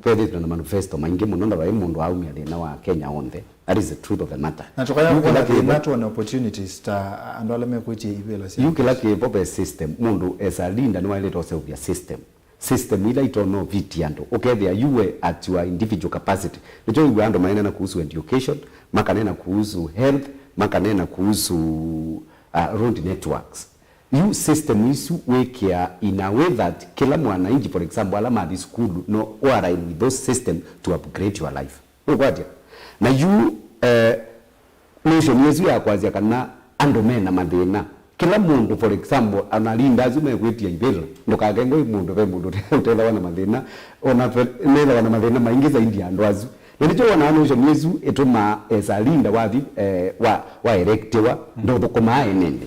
vethĩtwe na manifesto maingĩ mũno, na vai mũndũ aumya thĩna wa Kenya onthe. That is the truth of the matter. Na tũkaya kuona thĩna, tuone opportunities ta andũ ala mekwĩtie ivĩla sya. Yu kĩla kĩvo ve system, mũndũ as a leader nĩwaĩlĩte ũseũvya system. System ila itono viti andũ. Ũkethĩa you were at your individual capacity. Nĩkyo wĩw'a andũ maneena kuhusu education, makanena kuhusu health, makanena kuhusu uh, road networks. Yu system isu wĩkĩa in a way that kĩla mwananchi, for example, ala mathi sukulu, no ũalign with those system to upgrade your life. Nũkwatya? Na yu eh, notion ĩsu ya kwasya kana andũ mena mathĩna, kĩla mũndũ, for example, ana leader asu mekwĩtia ivĩla, ndũkakengwe ĩ mũndũ, ve mũndũ ũte- ũtethawa na mathĩna, ona ve- methawa na mathĩna maingĩ zaidi ya andũ asu. Na nĩkyo wonaa notion ĩsu ĩtumaa as a leader wathi, eh, wa, wa electiwa, ndũthũkũmaa ene nthĩ.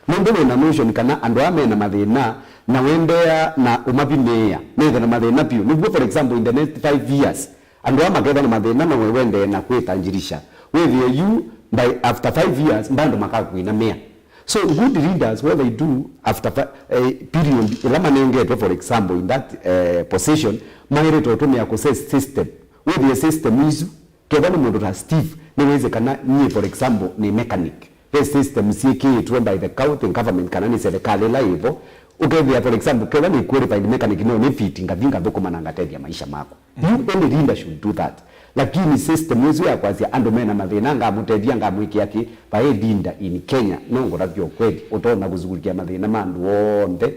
Nũndũ wĩ na notion kana andũ aa me na mathĩna, na wendeea na ũmavimĩĩa, methĩwe na mathĩna vyũ. Nĩw'o, for example, in the next five years, andũ aa makethwa na mathĩna na we wendee na kwĩtanjirisha. Wĩthĩe yu, by after five years, bado makakwinamĩa. So good leaders, what they do after fi-, eh, period ĩla manengetwe, for example, in that, eh, position, maĩlĩte ũtũmĩa kũ set system. Wĩthĩe system isu, kethwa nĩ mũndũ ta Steve, nĩwĩsĩ kana nyie, for example, nĩ mechanic. Ve system syĩkĩĩtwe by the county government kana nĩ serikali ĩla ĩvo. Ũkethĩa, for example, kethwa nĩ qualified mechanic, no nĩ fit, ngathi ngathũkũma na ngatethya maisha makwa. You, any leader should do that. Lakini system ĩsu ya kwasya andũ mena mathĩna, ngamũtethya, ngamwĩkĩa kĩ, vaĩ leader in Kenya, no ngũtavya ũkweli, ũtonya kũshughulikia mathĩna ma andũ onthe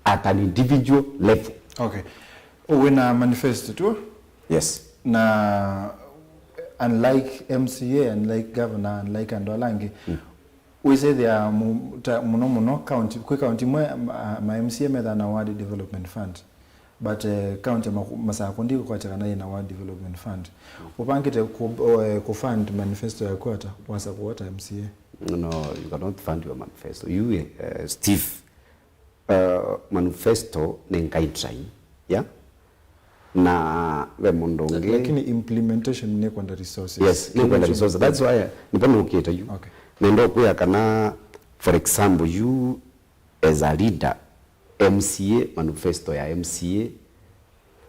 at an individual level. Okay. Wĩ na manifesto tu? Yes. Na unlike M C A, unlike governor, unlike andũ ala angĩ, wĩsethĩa mu-, ta, mũno mũno county, kwĩ county imwe ma, ma M C A methaa na ward development fund, but, eh, county ya Maku-, Masakũ ndikwatya kana yĩna ward development fund. Ũvangĩte ku, eh, ku fund manifesto yaku ata, wasa kũwata M C A? No, you cannot fund your manifesto. You, eh, Steve, uh, manifesto nĩ guideline, yeah? Na ve mũndũ ũngĩ. Lakini implementation nĩkwenda resources. Yes, nĩkwenda resources. That's why nĩvo nũkĩte yu. Okay. Nenda kwĩa kana, for example, you as a leader, M C A, manifesto ya M C A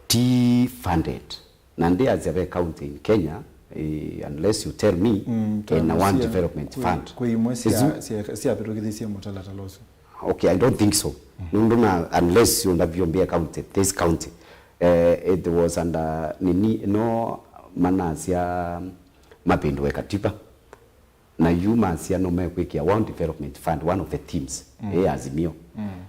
ti funded. Na ndiasya ve county in Kenya, eh, unless you tell me, mm, ĩna one development fund. Kwĩ imwe sya, sya, syavĩtũkĩthisye mũtalatala ũsu. Okay, I don't think so. Nũndũ na, unless you ndavyo mbia county, this county, eh, it was under nini, no manasya mapindue katiba. Na yu masya no mekwĩkĩa one development fund, one of the themes, eh, Azimio.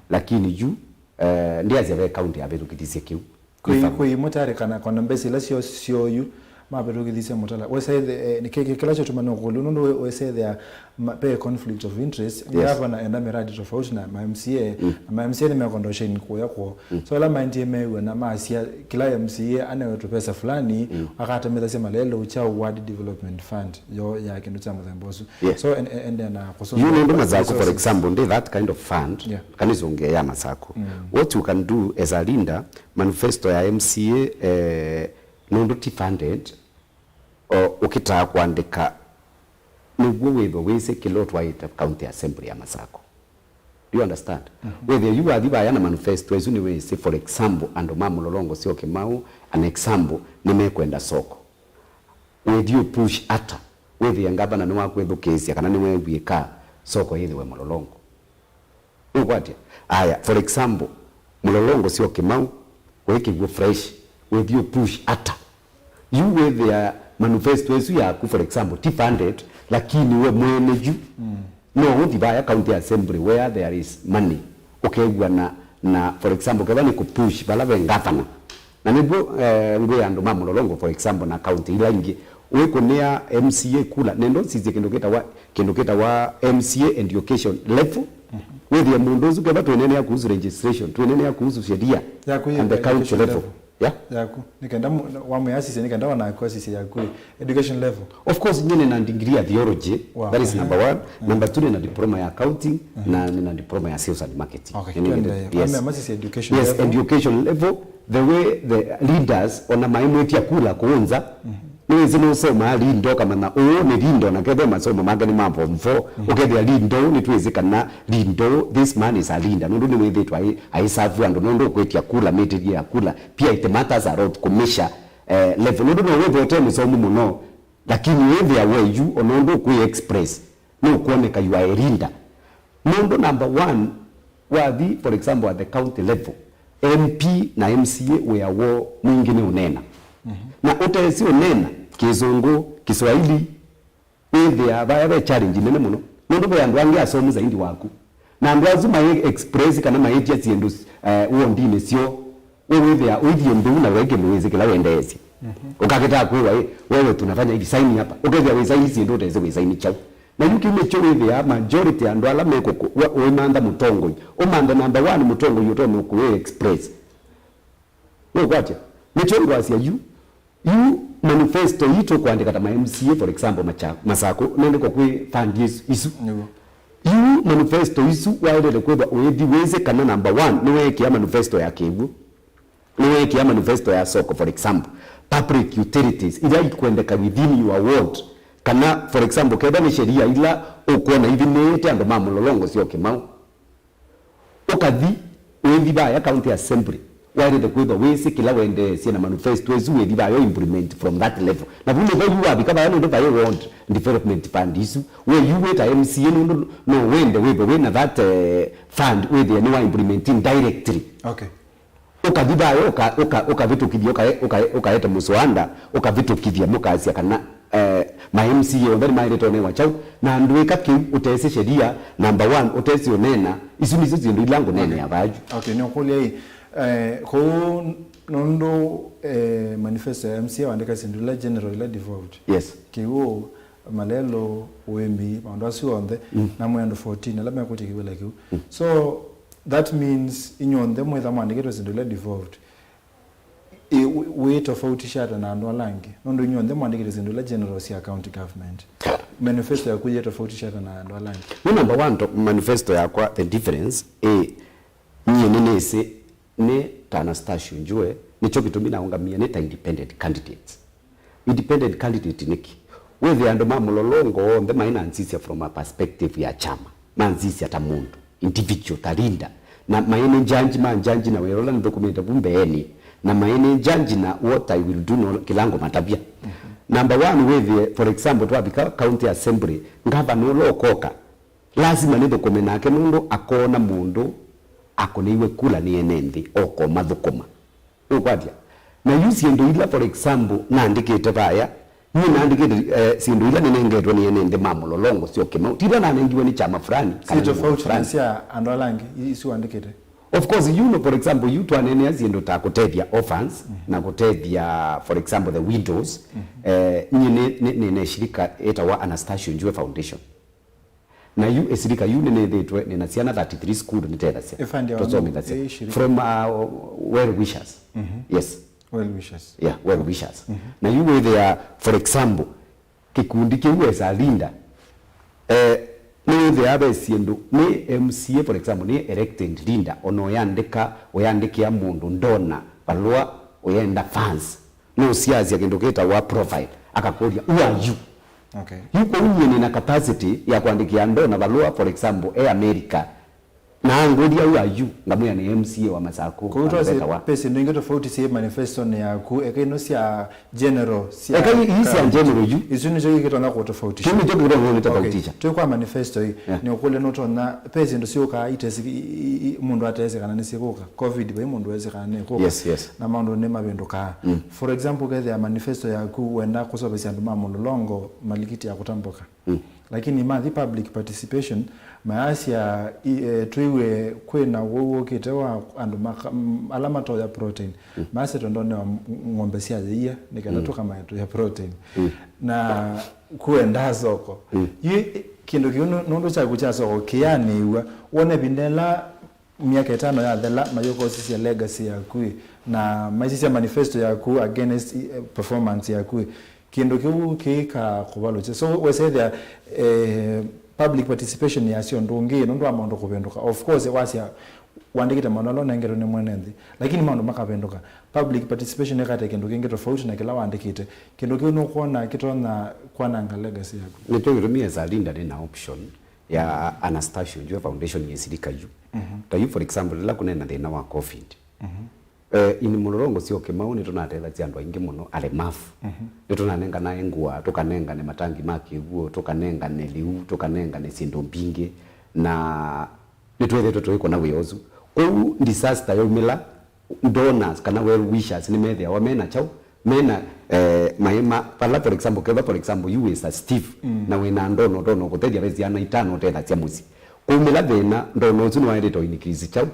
Lakini yu, eh, ndiasya ve county yavĩtũkĩthisye kĩu. Kwĩ, kwĩ imwe tayarĩ kana, kana mbesa ila syo, syoyu mavĩtũkĩthisye mũtala. Wĩsethĩa, eh, nĩ kĩ-, kĩ-, kĩla kyatuma nũkũlũ, nũndũ wĩ-, wĩsethĩa ma-, ve conflict of interest. Yes. Ngavana enda miradi tofauti na ma M C A, na ma M C A nĩmekondosheni kũya kwoo. So ĩla maendie mew'ana masya kĩla M C A anewe tũvesa fulani, akatemethasya malelũ kya ward development fund yo ya kĩndũ kya mũthemba ũsu. Yes. So en-, en-, endea na kũsũngĩa. Yu nũndũ Masakũ, for example, ndi that kind of fund, yeah, kana ĩsũngĩa ya Masakũ. What you can do as a leader, manifesto ya M C A, eh, nũndũ ti funded, o, ũkĩtaa kũandĩka nĩw'o wĩthwe wĩsĩ kĩla ũtwaĩte county assembly ya Masakũ. Do you understand? Wĩthĩe yu wathi vaya na manifesto ĩsu nĩwĩsĩ, for example, andũ ma Mũlolongo syo Kĩmaũ, an example, nĩmekwenda soko. Wĩthi ũpush ata? Wĩthĩe ngavana nĩwakwĩthukĩĩsya kana nĩweew'ĩka soko yĩthĩwe Mũlolongo. Ũkwatya? Aya, for example, Mũlolongo syo Kĩmaũ, wĩ kĩw'ũ fresh, wĩthi ũpush ata? Yu wĩthĩa manifesto ĩsu yaku, for example, ti funded, lakini we mwene yu, no ũthi vaya county assembly where there is money, ũkew'ana na, for example, kethwa nĩ kũpush vala ve ngavana. Na nĩw'o, eh, ngwĩa andũ ma Mũlolongo, for example, na county ila ingĩ, wĩkũnĩa M C A kula, nenda ũsisye kĩndũ kĩtawa, kĩndũ kĩtawa M C A education level. Wĩthĩe mũndũ ũsu, kethwa twĩneenea kuhusu registration, twĩneenea kuhusu sheria and the county level. Yeah? Yaku. Nĩ kenda wamwĩasisya, nĩ kenda wanaku asisya yaku education level. Of course, nyie nĩna degree ya theology. Wow. That is number one. Number two, nĩna diploma ya accounting, na nĩna diploma ya sales and marketing. Okay, twende. Yes. Wamwĩasisya education level. Yes, education level, the way the leaders, ona maimwĩtya kula kũnza, nĩwĩsĩ nũsomaa Lindo, ũkamanya ũũ nĩ Lindo, na kethwa masomo make nĩ ma form four, ũkethĩa Lindo, nĩtwĩsĩ kana Lindo, this man is a leader. Nũndũ nĩwĩthĩtwe ai-, aisavu andũ, nũndũ ũkwĩtya kula, mĩtĩthye ya kula, pia it matters a lot kũmeasure, eh, level. Nũndũ no wĩthĩe ũte mũsomu mũno, lakini wĩthĩa we yu, ona ũndũ ũkwĩ express, nũkwoneka you are a leader. Nũndũ number one, wathi, for example, at the county level, M P na M C A wĩa woo mwingĩ nĩ ũneena. Na ũtesĩ ũneena Kĩsũngũ, Kĩswahili, wĩthĩaa vaya ve challenge nene mũno. Nũndũ ve andũ angĩ asomu zaidi waku. Na andũ asu mai express kana maĩtya syĩndũ, eh, wondinĩ syoo. We wĩthĩa ũithi ũndũ ũu na we kĩndũ wĩsĩ kĩla wendeesye. Ũkakĩtaa kwĩwa, "Ĩ, wewe tunafanya hivi, saini hapa." Ũkethĩa wĩsaini syĩndũ ũtesĩ wĩsaini kyaũ. Na yu kĩu nĩkyo wĩthĩaa majority ya andũ ala mekũkũ-, wa-, ũimantha mũtongoi. Ũmanthe number one mũtongoi ũtonya kũwĩ express. Nũkwatya? Nĩkyo ngwasya yu. Yu manifesto ii tũkwandĩka ta ma M C A, for example, Macha-, Masakũ, nendekwa kwĩ fund isu, isu. Nĩguo. Yu manifesto isu waĩlĩte kwĩthwa ũĩthi wĩsĩ kana, number one, nĩweekĩa manifesto ya kĩw'ũ, nĩweekĩa manifesto ya soko, for example, public utilities ila ikwendeka within your ward, kana, for example, kethwa nĩ sheria ila ũkwona ithimĩĩte andũ ma mũlolongo sya Kĩmau. Ũkathi, wĩthi vaya county assembly, waĩlĩte kwĩthwa wĩsĩ kĩla wendeesye na manifesto ĩsu wĩthi vaya implement from that level. Na vu nĩvo yu wavika vaya nũndũ vai want development fund isu. We yu wĩ ta M C A nũndũ no wende wĩthwe wĩ na that, eh, fund wĩthĩe nĩ wa implement directly. Okay. Ũkathi vaya, ũka-, ũka-, ũkavĩtũkithya, ũkae-, ũkae-, ũkaete mũswanda, ũkavĩtũkithya, mũkasya kana, eh, ma M C A onthe nĩmaĩlĩte ũnewa kyaũ, na ndwĩka kĩu ũtesĩ sheria, number one, ũtesĩ ũneena, isu nĩsyo syĩndũ ila ngũneenea vaa yu. Okay, nĩũkũlya ĩ, eh, kũu nũndũ, eh, manifesto ya M C A wandĩka syĩndũ ila general, ila devolved. Yes. Kĩw'ũ, malelũ, ũĩmi, maũndũ asu onthe, mm, na mwĩ andũ fourteen ala mekũtya kĩvĩla kĩu. Mm. So, that means inyw'onthe mwĩtha mwandĩkĩtwe syĩndũ ila devolved, ĩ, wĩ, wĩ tofautisha ata na andũ ala angĩ? Nũndũ inyw'onthe mwandĩkĩte syĩndũ ila general sya county government. Manifesto yaku yĩ tofautisha ata na andũ ala angĩ? Nĩ number one to-, manifesto yakwa, the difference, ĩ, nyie nĩnĩsĩ nĩ ta Anastacio Njue, nĩkyo kĩtumi naũngamie nĩ ta independent candidates. Independent candidate nĩkĩ? Wĩthĩa andũ ma mũlolongo onthe maĩ na nzisya from a perspective ya kyama, manzisya ta mũndũ, individual, ta leader, na maĩ nĩ njanji ma njanji na wĩa ũla nĩthũkũmĩte vu mbeenĩ, na maĩ nĩ njanji na what I will do na kĩla ngũmatavya. Mhm. Number one, wĩthĩe, for example, twavika county assembly, ngavana ũla ũkoka, lasima nĩthũkũme nake nũndũ akoona mũndũ akũnĩiwe kula nĩ ene nthĩ, oka ũmathũkũma. Nũkwatya? Na yu syĩndũ ila, for example, naandĩkĩte vaya, nyie naandĩkĩte, eh, syĩndũ ila nĩnengetwe nĩ ene nthĩ ma mũlolongo sya Kĩmau. Ti ila nanengiwe nĩ kyama fulani, kana nĩ mũndũ fulani. Syĩ tofauti na sya andũ ala angĩ, i-, isu wandĩkĩte? Of course, you know, for example, yu twaneenea syĩndũ ta kũtethya orphans, mhm, na kũtethya, for example, the widows, mhm, eh, nyie nĩ, nĩ, nĩ, nĩ shirika ĩtawa Anastacio Njue Foundation. Na yu ĩsilika yu nĩnĩthĩtwe nĩna syana thirty-three school nĩtethasya. Ĩfandi ya tũsomethasya. Ĩ shirika. From, uh, well wishers. Mhm. Yes. Well wishers. Yeah, well wishers. Mhm. Na yu wĩthĩa, for example, kĩkundi kĩu esa leader, eh, nĩwĩthĩa ve syĩndũ, nĩ M C A, for example, nĩ elected leader, ona ũyandĩka, ũyandĩkĩa mũndũ ndona valũa, ũyenda fans. Nũsiasya kĩndũ kĩtawa profile, akakũlya, "Who are you?" Okay. Yu kwoou nyie nĩna capacity ya kwandĩkĩa ndona valũa, for example, e America, na angũlya, "Who are you?" Ngamwĩa nĩ M C A wa Masakũ, kwoou twasye vetawa. Pesi ndũ ingĩ tofauti syĩ manifesto-nĩ yaku, eka ino sya general, sya eka ii sya general yu. Isu nĩsyo ikĩtonya kũtofautisha. Kĩu nĩkyo kĩtonya kũtofautisha. Okay. Twĩ kwa manifesto ii, yeah, nĩ ũkũlya nũtonya, pesi ndũ syũkaa itesi, i, i, i, mũndũ atesĩ kana nĩsyĩkũka. Covid, vai mũndũ wesĩ kana nĩkũka. Yes, yes. Na maũndũ nĩmavĩndũkaa. Mm. For example, ũkethĩa manifesto yaku wenda kũseũvĩsya andũ ma mũlolongo malikiti ya kũtambũka. Mm. Lakini mathi public participation, mayasya, i-, eh, twĩw'e kwĩ na ũwau wũkĩte wa andũ maka-, m-, ala matoya protein. Mm. Mayasya twendonewa m-, ng'ombe sya yĩia, nĩ kana, mm, tũkamae tũya protein. Mm. Na kuendaa soko. Mm. Yu, kĩndũ kĩu nũ-, nũndũ kyaku kya soko kĩyanĩw'a, wone ĩvinda ĩla myaka ĩtano yathela, mayũka ũsisya legacy yaku ĩ, na maisisya manifesto yaku against, eh, performance yaku ĩ, kĩndũ kĩu kĩika kũvalũkya. So, wesethĩa, eh, public participation yasyo ndũngĩ, nũndũ wa maũndũ kũvĩndũka. Of course, wasya wandĩkĩte maũndũ ala ũnengetwe nĩ mwene nthĩ, lakini maũndũ makavĩndũka. Public participation ĩkate kĩndũ kĩngĩ tofauti na kĩla wandĩkĩte. Kĩndũ kĩu nũkwona kĩtonya kwananga legacy yaku. Nĩkyo gĩtumi esa leader nĩ na option ya Anastacio Njue Foundation yĩsilika yu. Mhm. Ta yu, for example, ĩla kũneena thĩna wa covid. Mhm. Eh, ini mũlolongo sya Kĩmau nĩtũnatethasya andũ aingĩ mũno alemavu. Mhm. Nĩtũnanenganae ngũa, tũkanengane matangi ma kĩw'ũ, tũkanengane lĩu, tũkanengane syĩndũ mbingĩ, na nĩtwĩthĩtwe tũikũna wĩa ũsu. Kwoou disaster yaumĩla, donors kana well wishers nĩmethĩawa mena kyaũ, mena, eh, maema, vala, for example, kethwa, for example, you is a Steve, mm, na wĩna ndono, ndono kũtethya ve syana itano ũtethasya mũsyĩ. Kumĩla thĩna, ndono ũsu nĩwaĩlĩte o increase kyaũ,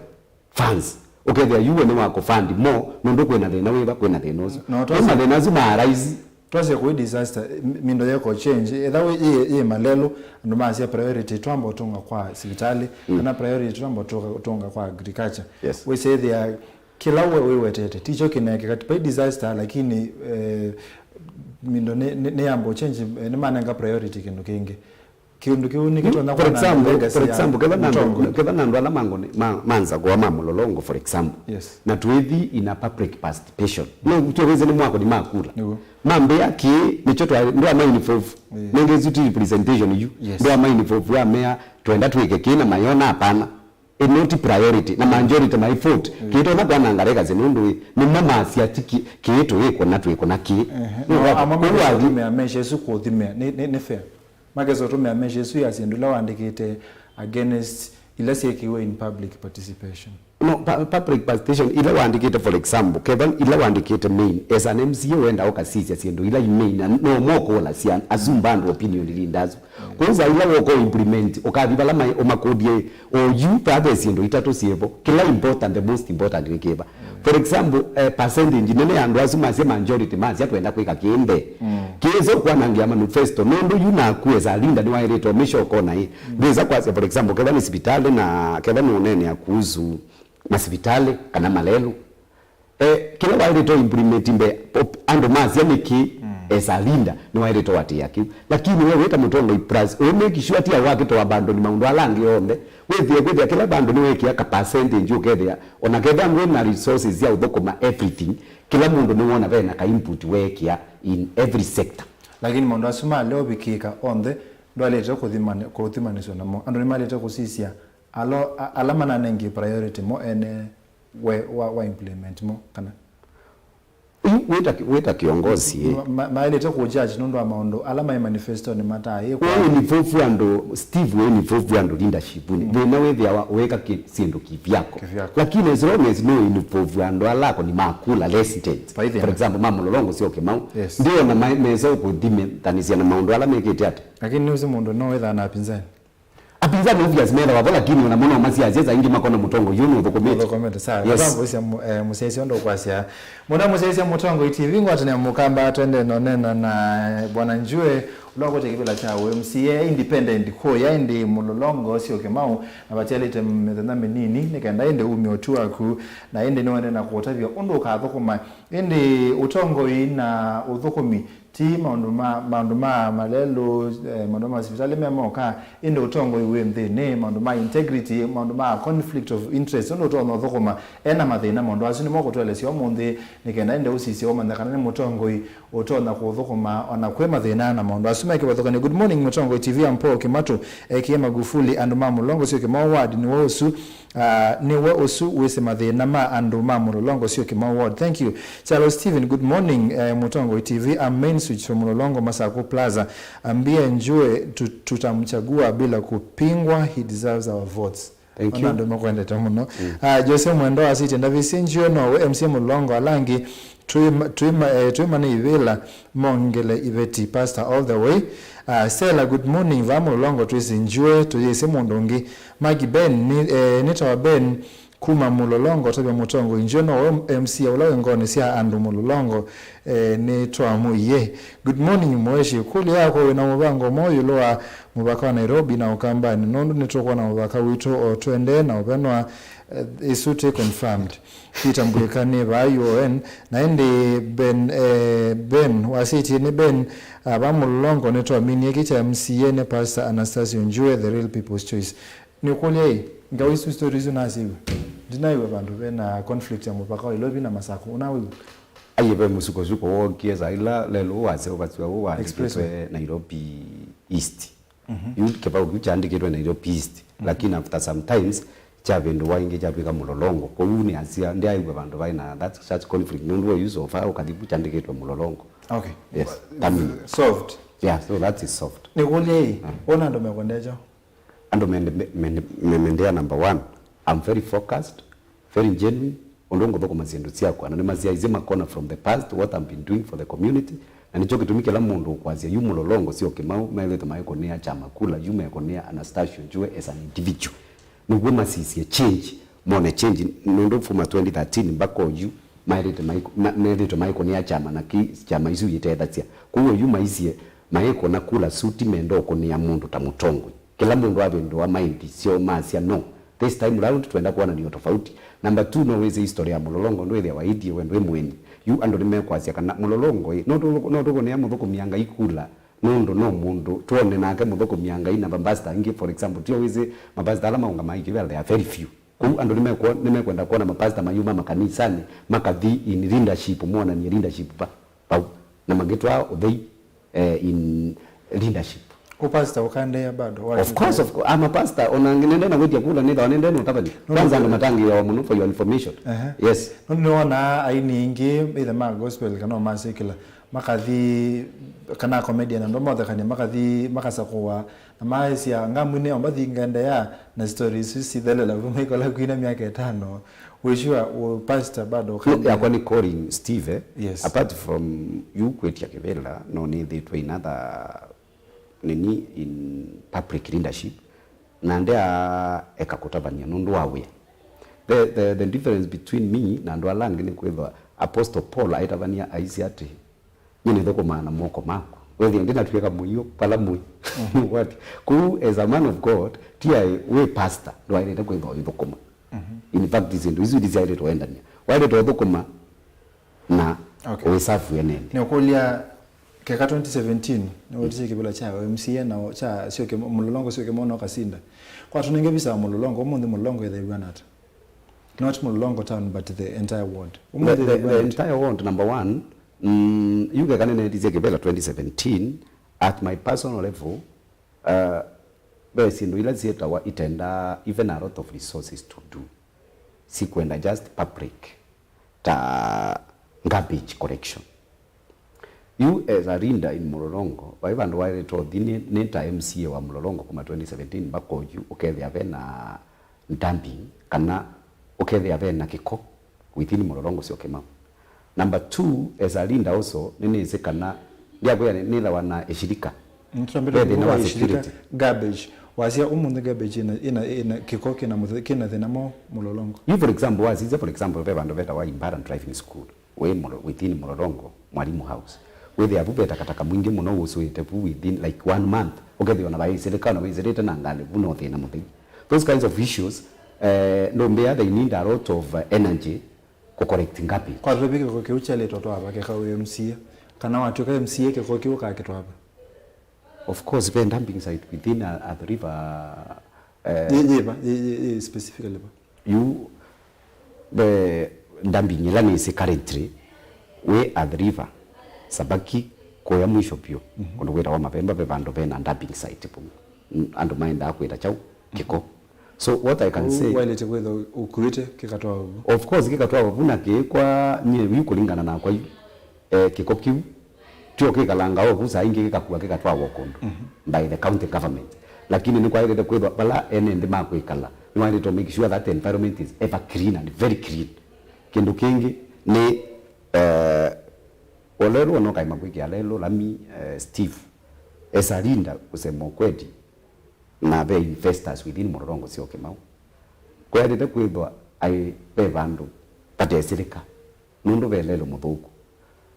funds. Ũkethĩa yuwe nĩ wa kũfund more, nũndũ kwĩna thĩna wĩva, kwĩna thĩna ũsu. No, no, twasye mathĩna asu ma arise. Twasye kũi disaster, m-, mindo yeko change. Etha wĩ, yĩ, yĩ malelũ, andũ masya priority twamba ũtũnga kwa sivitalĩ, mm, kana priority twamba ũtũnga, ũtũnga kwa agriculture. Yes. Wĩsethĩa Kĩla we wĩwetete tikyo kĩneekĩka, ti pai disaster, lakini eh, mindo nĩ, nĩ, nĩ yambo change, eh, nĩmanenga priority kĩndũ kĩngĩ. Kĩndũ kĩu nĩ kĩtonya kwananga legacy ya mũtongoi. For example, ketha na andũ, ketha na andũ ala mangoni ma, manza kwa ma mũlolongo, for example. Yes. Na twĩthi in a public participation. No tuweze nĩ mwako ni makula. Nĩguo. Mambĩa kĩ nĩkyo twa ndwa ma involve. Yeah. Nenge isu ti representation yu. Yes. Ndwa ma involve ya mea twenda twĩke kĩ na mayona hapana. Ĩno ti priority na majority my vote. Mm. Kĩtonya kwananga legacy nũndũ ĩ nĩmo masya ti kĩ, kĩ twĩkũna twĩkũna kĩ. Ehe. No, amwe makesa ũtũmĩa mesha ĩsu kũthimĩa nĩ, nĩ, nĩ fair. Makesa ũtũmĩa mesha ĩsu ya syĩndũ ila wandĩkĩte against ila syĩkiwe in public participation. No, pu-, public participation ila wandĩkĩte, for example, kethwa ila wandĩkĩte main, as an M C A wenda ũkasisya syĩndũ ila i main, na no mokũlasya asu mbandũ opinion leaders. Kwanza ila woko implement, ũkathi vala mai ũmakũdie, oyu vave syĩndũ itatũ syĩvo. Kĩla important, the most important nĩ kĩva? For example, eh, percentage nene ya andũ asu masya majority masya twenda kwĩka kĩĩ mbee. Kĩĩsa ũkwanangĩa manifesto, nũndũ yu naku as a leader nĩwaĩlĩte ũmĩsha ũkona ĩ. Ndwĩsa kwasya, for example, kethwa nĩ sivitalĩ na kethwa nũũneenea kuhusu masivitalĩ kana malelũ. Eh, kĩla waĩlĩte implement mbee, op-, andũ masya nĩkĩ as a leader, nĩwaĩlĩte watĩa kĩu. Lakini we wĩta mũtongoi plus, we make sure ati awakĩtwa vandũnĩ maũndũ ala angĩ onthe. Wĩthĩe kwĩthĩa kĩla vandũ nĩwekĩa ka percentage ũkethĩa, ona kethĩa ndwĩ na resources sya ũthũkũma everything, kĩla mũndũ nĩwona vena ka input weekĩa in every sector. Lakini maũndũ asu ma leo vikĩka onthe, ndwaĩlĩte kũthimani-, kũthimanĩsw'a namo. Andũ nĩmaĩlĩte kũsisya alo-, a-, ala mananengie priority mo ene we wa, wa implement mo, kana? Yu wĩta, wĩta kĩongosi ĩ. Ma-, ma-, maĩlĩte kũ judge nũndũ wa maũndũ ala maĩ manifesto nĩ mataĩ kwa. Wĩ involve andũ, Steve, wĩ involve andũ leadership nĩ. Thĩna wĩthĩawa ũĩka kĩ-, syĩndũ kivyako. Kivyako. Lakini as long as no involve andũ ala ako nĩ makula residents. For example, ma mũlolongo syo Kĩmau. Yes. Ndiona ma-, mesa ũkũthimithanĩsya na maũndũ ala mekĩte ata. Lakini nĩũsĩ mũndũ no wĩthaa na apinzani. Apinzani obvious methawa vo, lakini ona mo no masiasya, saa ingĩ makona mũtongoi yu nũthũkũmĩte. Nũthũkũmĩte, sawa. Yes. Tũtamboisya mu-, eh, mũsyaĩĩsya ũndũ ũkwasya. Mũna mũsyaĩĩsya mũtongoi T V ngwatanĩa mũkamba twende nonena na, eh, Bwana Njue, ũla ũkwete kĩvĩla kya U M C A, independent kũya, ĩndĩ mũlolongo syo Kĩmau, na vatialĩte mĩthenya mĩnini, nĩ kenda ĩndĩ umye ũtwi waku, na ĩndĩ nĩwende na kũũtavya ũndũ ũkathũkũma, ĩndĩ ũtongoi na ũthũkũmi, ti maũndũ ma, maũndũ ma malelũ, eh, maũndũ ma sivitalĩ me moka, ĩndĩ ũtongoi wĩ nthĩnĩ, maũndũ ma integrity, maũndũ ma conflict of interest, ũndũ ũtonya ũthũkũma ena mathĩna. Maũndũ asu nĩmo ũkũtũelesya ũmũnthĩ, nĩ kenda ĩndĩ ũsisye ũmanya kana nĩ mũtongoi ũtonya kũũthũkũma ona kwĩ mathĩna na maũndũ asu me kĩvathũkany'o. Good morning, Mũtongoi T V, I'm Paul Kimatu, A K A Magufuli, andũ ma Mũlolongo syo Kĩmau ward, nĩwe ũsu. Ah, nĩwe ũsu wĩsĩ mathĩna ma andũ ma Mũlolongo syo Kĩmau ward. Thank you. Charles Steven, good morning, eh, Mũtongoi T V. I'm main switch from Mũlolongo, Masakũ Plaza. Ambie Njue tu-, tutamchagua bila kupingwa. He deserves our votes. Thank you. Ona andũ makwendete mũno. Mm. Ah, Jose Mwendo asĩtye, "Ndavĩsĩ Njue nowe M C A Mũlolongo, ala angĩ twĩma-, twĩma-, eh, twĩmane ivĩla." Mongele iveti, pastor all the way. Ah, Stella, good morning. Vaa Mũlolongo twĩsĩ Njue, tũyĩsĩ mũndũ ũngĩ. Maggie Ben, nĩ, eh, nĩtawa Ben kuma Mũlolongo, tavya Mũtongoi Njue nowe M C A ũla wĩ ngoonĩ sya andũ Mũlolongo, eh, nĩtwamũie. Good morning, Mweshi. Ĩkũlyo yakwa, wĩna mũvango mwaũ ĩũlũ wa mũvaka wa Nairobi na Ũkambanĩ? Nũndũ nĩtũkwona mũvaka witũ o tũendee na ũvenwa, eh, ĩsu twĩ confirmed. Peter Mbwĩka nĩ vaa U O N, na ĩndĩ Ben, eh, Ben wasĩtie nĩ Ben, ah, va Mũlolongo nĩtwaminie kĩ kya M C A nĩ Pastor Anastasio Njue, the real people's choice. Nĩkũlya ĩ, ngau isu, story isu nasyiw'a. Ndinaiw'a vandũ vena conflict ya mũvaka wa Ilovi na Masakũ. Ũnawĩw'a? Aiye, ve mũsukosuko wookie saa ila lelũ wasya ũvasya ũũ waandĩkĩtwe Nairobi East. Mhm. Yu kĩvau kĩu kyaandĩkĩtwe Nairobi East, mhm, lakini after some times kyavĩndũwa ĩngĩ kyatw'ĩka Mũlolongo. Kwoou nĩasya ndyaĩw'a vandũ vaĩ na that such conflict nũndũ wa yu so far ũkathi vu kyandĩkĩtwe Mũlolongo. Okay. Yes. Terminal. Solved. Yeah, so that is solved. Nĩkũlya ĩ, mm, wona andũ mekwendea kyaũ? Andũ mende-, mende-, me-, mendea number one. I'm very focused. Very genuine, ũndũ ngũthũkũma syĩndũ syakwa, na nĩmasyaĩĩsye makona from the past what I've been doing for the community, na nĩkyo kĩtumi kĩla mũndũ ũkwasya yu Mũlolongo syo Kĩmau methĩĩtwe maikũnĩa kyama kula, yu mekũnĩa Anastasio Njue as an individual. Nĩw'o masisye change, mone change, nũndũ kuma twenty thirteen mpaka oyu maĩlĩte maik-, ma-, methĩĩtwe maikũnĩa kyama na kĩ kyama isu yĩtethasya. Kwoou oyu maisye maikũna kula suti menda ũkũnĩa mũndũ ta mũtongoi. Kĩla mũndũ avĩndũa maindi syoo masya no. This time round, twenda kwonania tofauti. Number two, no wĩsĩ history ya Mũlolongo, ndwĩthĩa waĩtie we ndwĩ mũeni. Yu andũ nĩmekwasya kana Mũlolongo ĩ, no tũ-, no tũkũnĩa mũthũkũmia Ngai kula, nũndũ no mũndũ twone nake mũthũkũmia Ngai na mapasta angĩ, for example, tio wĩsĩ mapasta ala maũngamaa ikĩvela, they are very few. Kũu andũ nĩmekwo-, nĩmekwenda kwona mapasta mayuma makanisanĩ, makathi in leadership, monanie leadership va-, vau, na magĩtwaa ũthei eh, in leadership. Ũpastor ũkaendeea bado? Of course, of course. I'm a pastor. Ona nende na kwĩtya kula nĩthawa nende na ũtavany'a. No, kwanza no, andũ matangĩĩawa mũno for your information. Ehe. Yes. No, nĩwonaa aini aingĩ, either ma gospel kana ma secular, makathi, kana comedian, andũ mothekania, makathi makasakũwa, na maesya ngamwinĩ omba thi ngendeea na stories isu cithelela vu maikola kwina myaka ĩtano. Wĩ sure ũ pastor bado? No, ũkaendeea? Yakwa nĩ calling, Steve, eh? Yes. Apart from you kwĩtya kĩvĩla, no nĩthĩtwe in other nini, in public leadership, na ndea eka kũtavany'a nũndũ wa wĩa. The, the, the difference between me na andũ ala angĩ nĩ kwĩthwa Apostle Paul aitavany'a aisye atĩ, "Nyie nĩthũkũmaa na moko makwa. Wethĩa ndinatw'ĩka mũio vala mũĩ." What? Kũu, as a man of God, ti aĩ wĩ pastor, ndwaĩlĩte kwĩthwa ũithũkũma. In fact, syĩndũ isu ndisyaĩlĩte ũendany'a. Waĩlĩte ũthũkũma na, okay, ũĩsavu enene. Nĩũkũlya, keka twenty seventeen, nĩwetisye kĩvĩla kya M C A na o-, kya Syoke, Mũlolongo Syoke Mona ũkasinda. Kwa tũnenge visa wa Mũlolongo, ũmũnthĩ Mũlolongo ĩthew'a nata? Not Mũlolongo town, but the entire ward. The, ũmũnthĩ the, ĩthew'a the nata? Entire ward, number one, mm, yu keka nĩnetisye kĩvĩla twenty seventeen, at my personal level, uh, ve syĩndũ ila syĩtawa itenda even a lot of resources to do. Sikwenda just public, ta garbage collection. Yu as a leader in Mũlolongo, vai vandũ waĩlĩte ũthi nĩ, nĩ ta M C A wa Mũlolongo kuma twenty seventeen mpaka oyu, ũkethĩa ve na dumping, kana ũkethĩa ve na kĩko within Mũlolongo Syoke Mau. Number two, as a leader also, nĩnĩsĩ kana ndyakwĩa nĩ-, nĩthawa na ĩshirika. Mm, tũtambĩte ve thĩna kuvuga wa ĩshirika security. Garbage. Wasya ũmũnthĩ garbage ĩna, ĩna, ĩna kĩko kĩna mũthe-, kĩna thĩna mo Mũlolongo. You, for example, wasisya, for example, ve vandũ vetawa Imbara Driving School. Wĩ Mũlo-, within Mũlolongo, Mwalimu House. Wĩthĩa vu ve takataka mwingĩ mũno wusũĩte vu within, like, one month. Ũkethĩa ona vaĩsĩlĩka, ona wĩsĩlĩte na ngalĩ, vu no thĩna mũthei. Those kinds of issues, eh, ndũmbĩa they need a lot of, uh, energy kũ collect garbage. Kwa vĩvĩ kĩko kĩu kyaĩlĩte ũtwaa va keka wĩ M C A? Kana watw'ĩka M C A kĩko kĩu ũkakĩtwaa va? Of course, ve dumping site within a, Athi River, eh, yĩ, yĩ va? Yĩ, yĩ, yĩ specifically va? Yu, ve dumping ĩla nĩsĩ currently, wĩ Athi River, Sabaki, kũya mwisho vyũ, mhm, kũndũ kwĩtawa Mavemba, ve vandũ ve na dumping site vau. Mm, andũ maendaa kwĩta kyaũ? Kĩko. So what I can say, waĩlĩte kwĩthwa ũkuĩte kĩkatwawa vu? Of course, kĩkatwawa vu na kĩĩkwa nyie yu kũlingana nakwa yu. Eh, kĩko kĩu tio kĩkalanga o vu, saa ingĩ kĩkakua kĩkatwawa o kũndũ, mhm, by the county government. Lakini nĩkwaĩlĩte kwĩthwa vala ene nthĩ ma kwĩkala, nĩwaĩlĩte to make sure that the environment is ever clean and very clean. Kĩndũ kĩngĩ nĩ, eh, o lelũ ona ũkaema kwĩkĩa lelũ lami, eh, Steve, as a leader, kusema ukweli, na ve investors within Mũlolongo Syoke Mau, kwaĩlĩte kwĩthwa aĩ ve vandũ vatesĩlĩka, nũndũ ve lelũ mũthũku.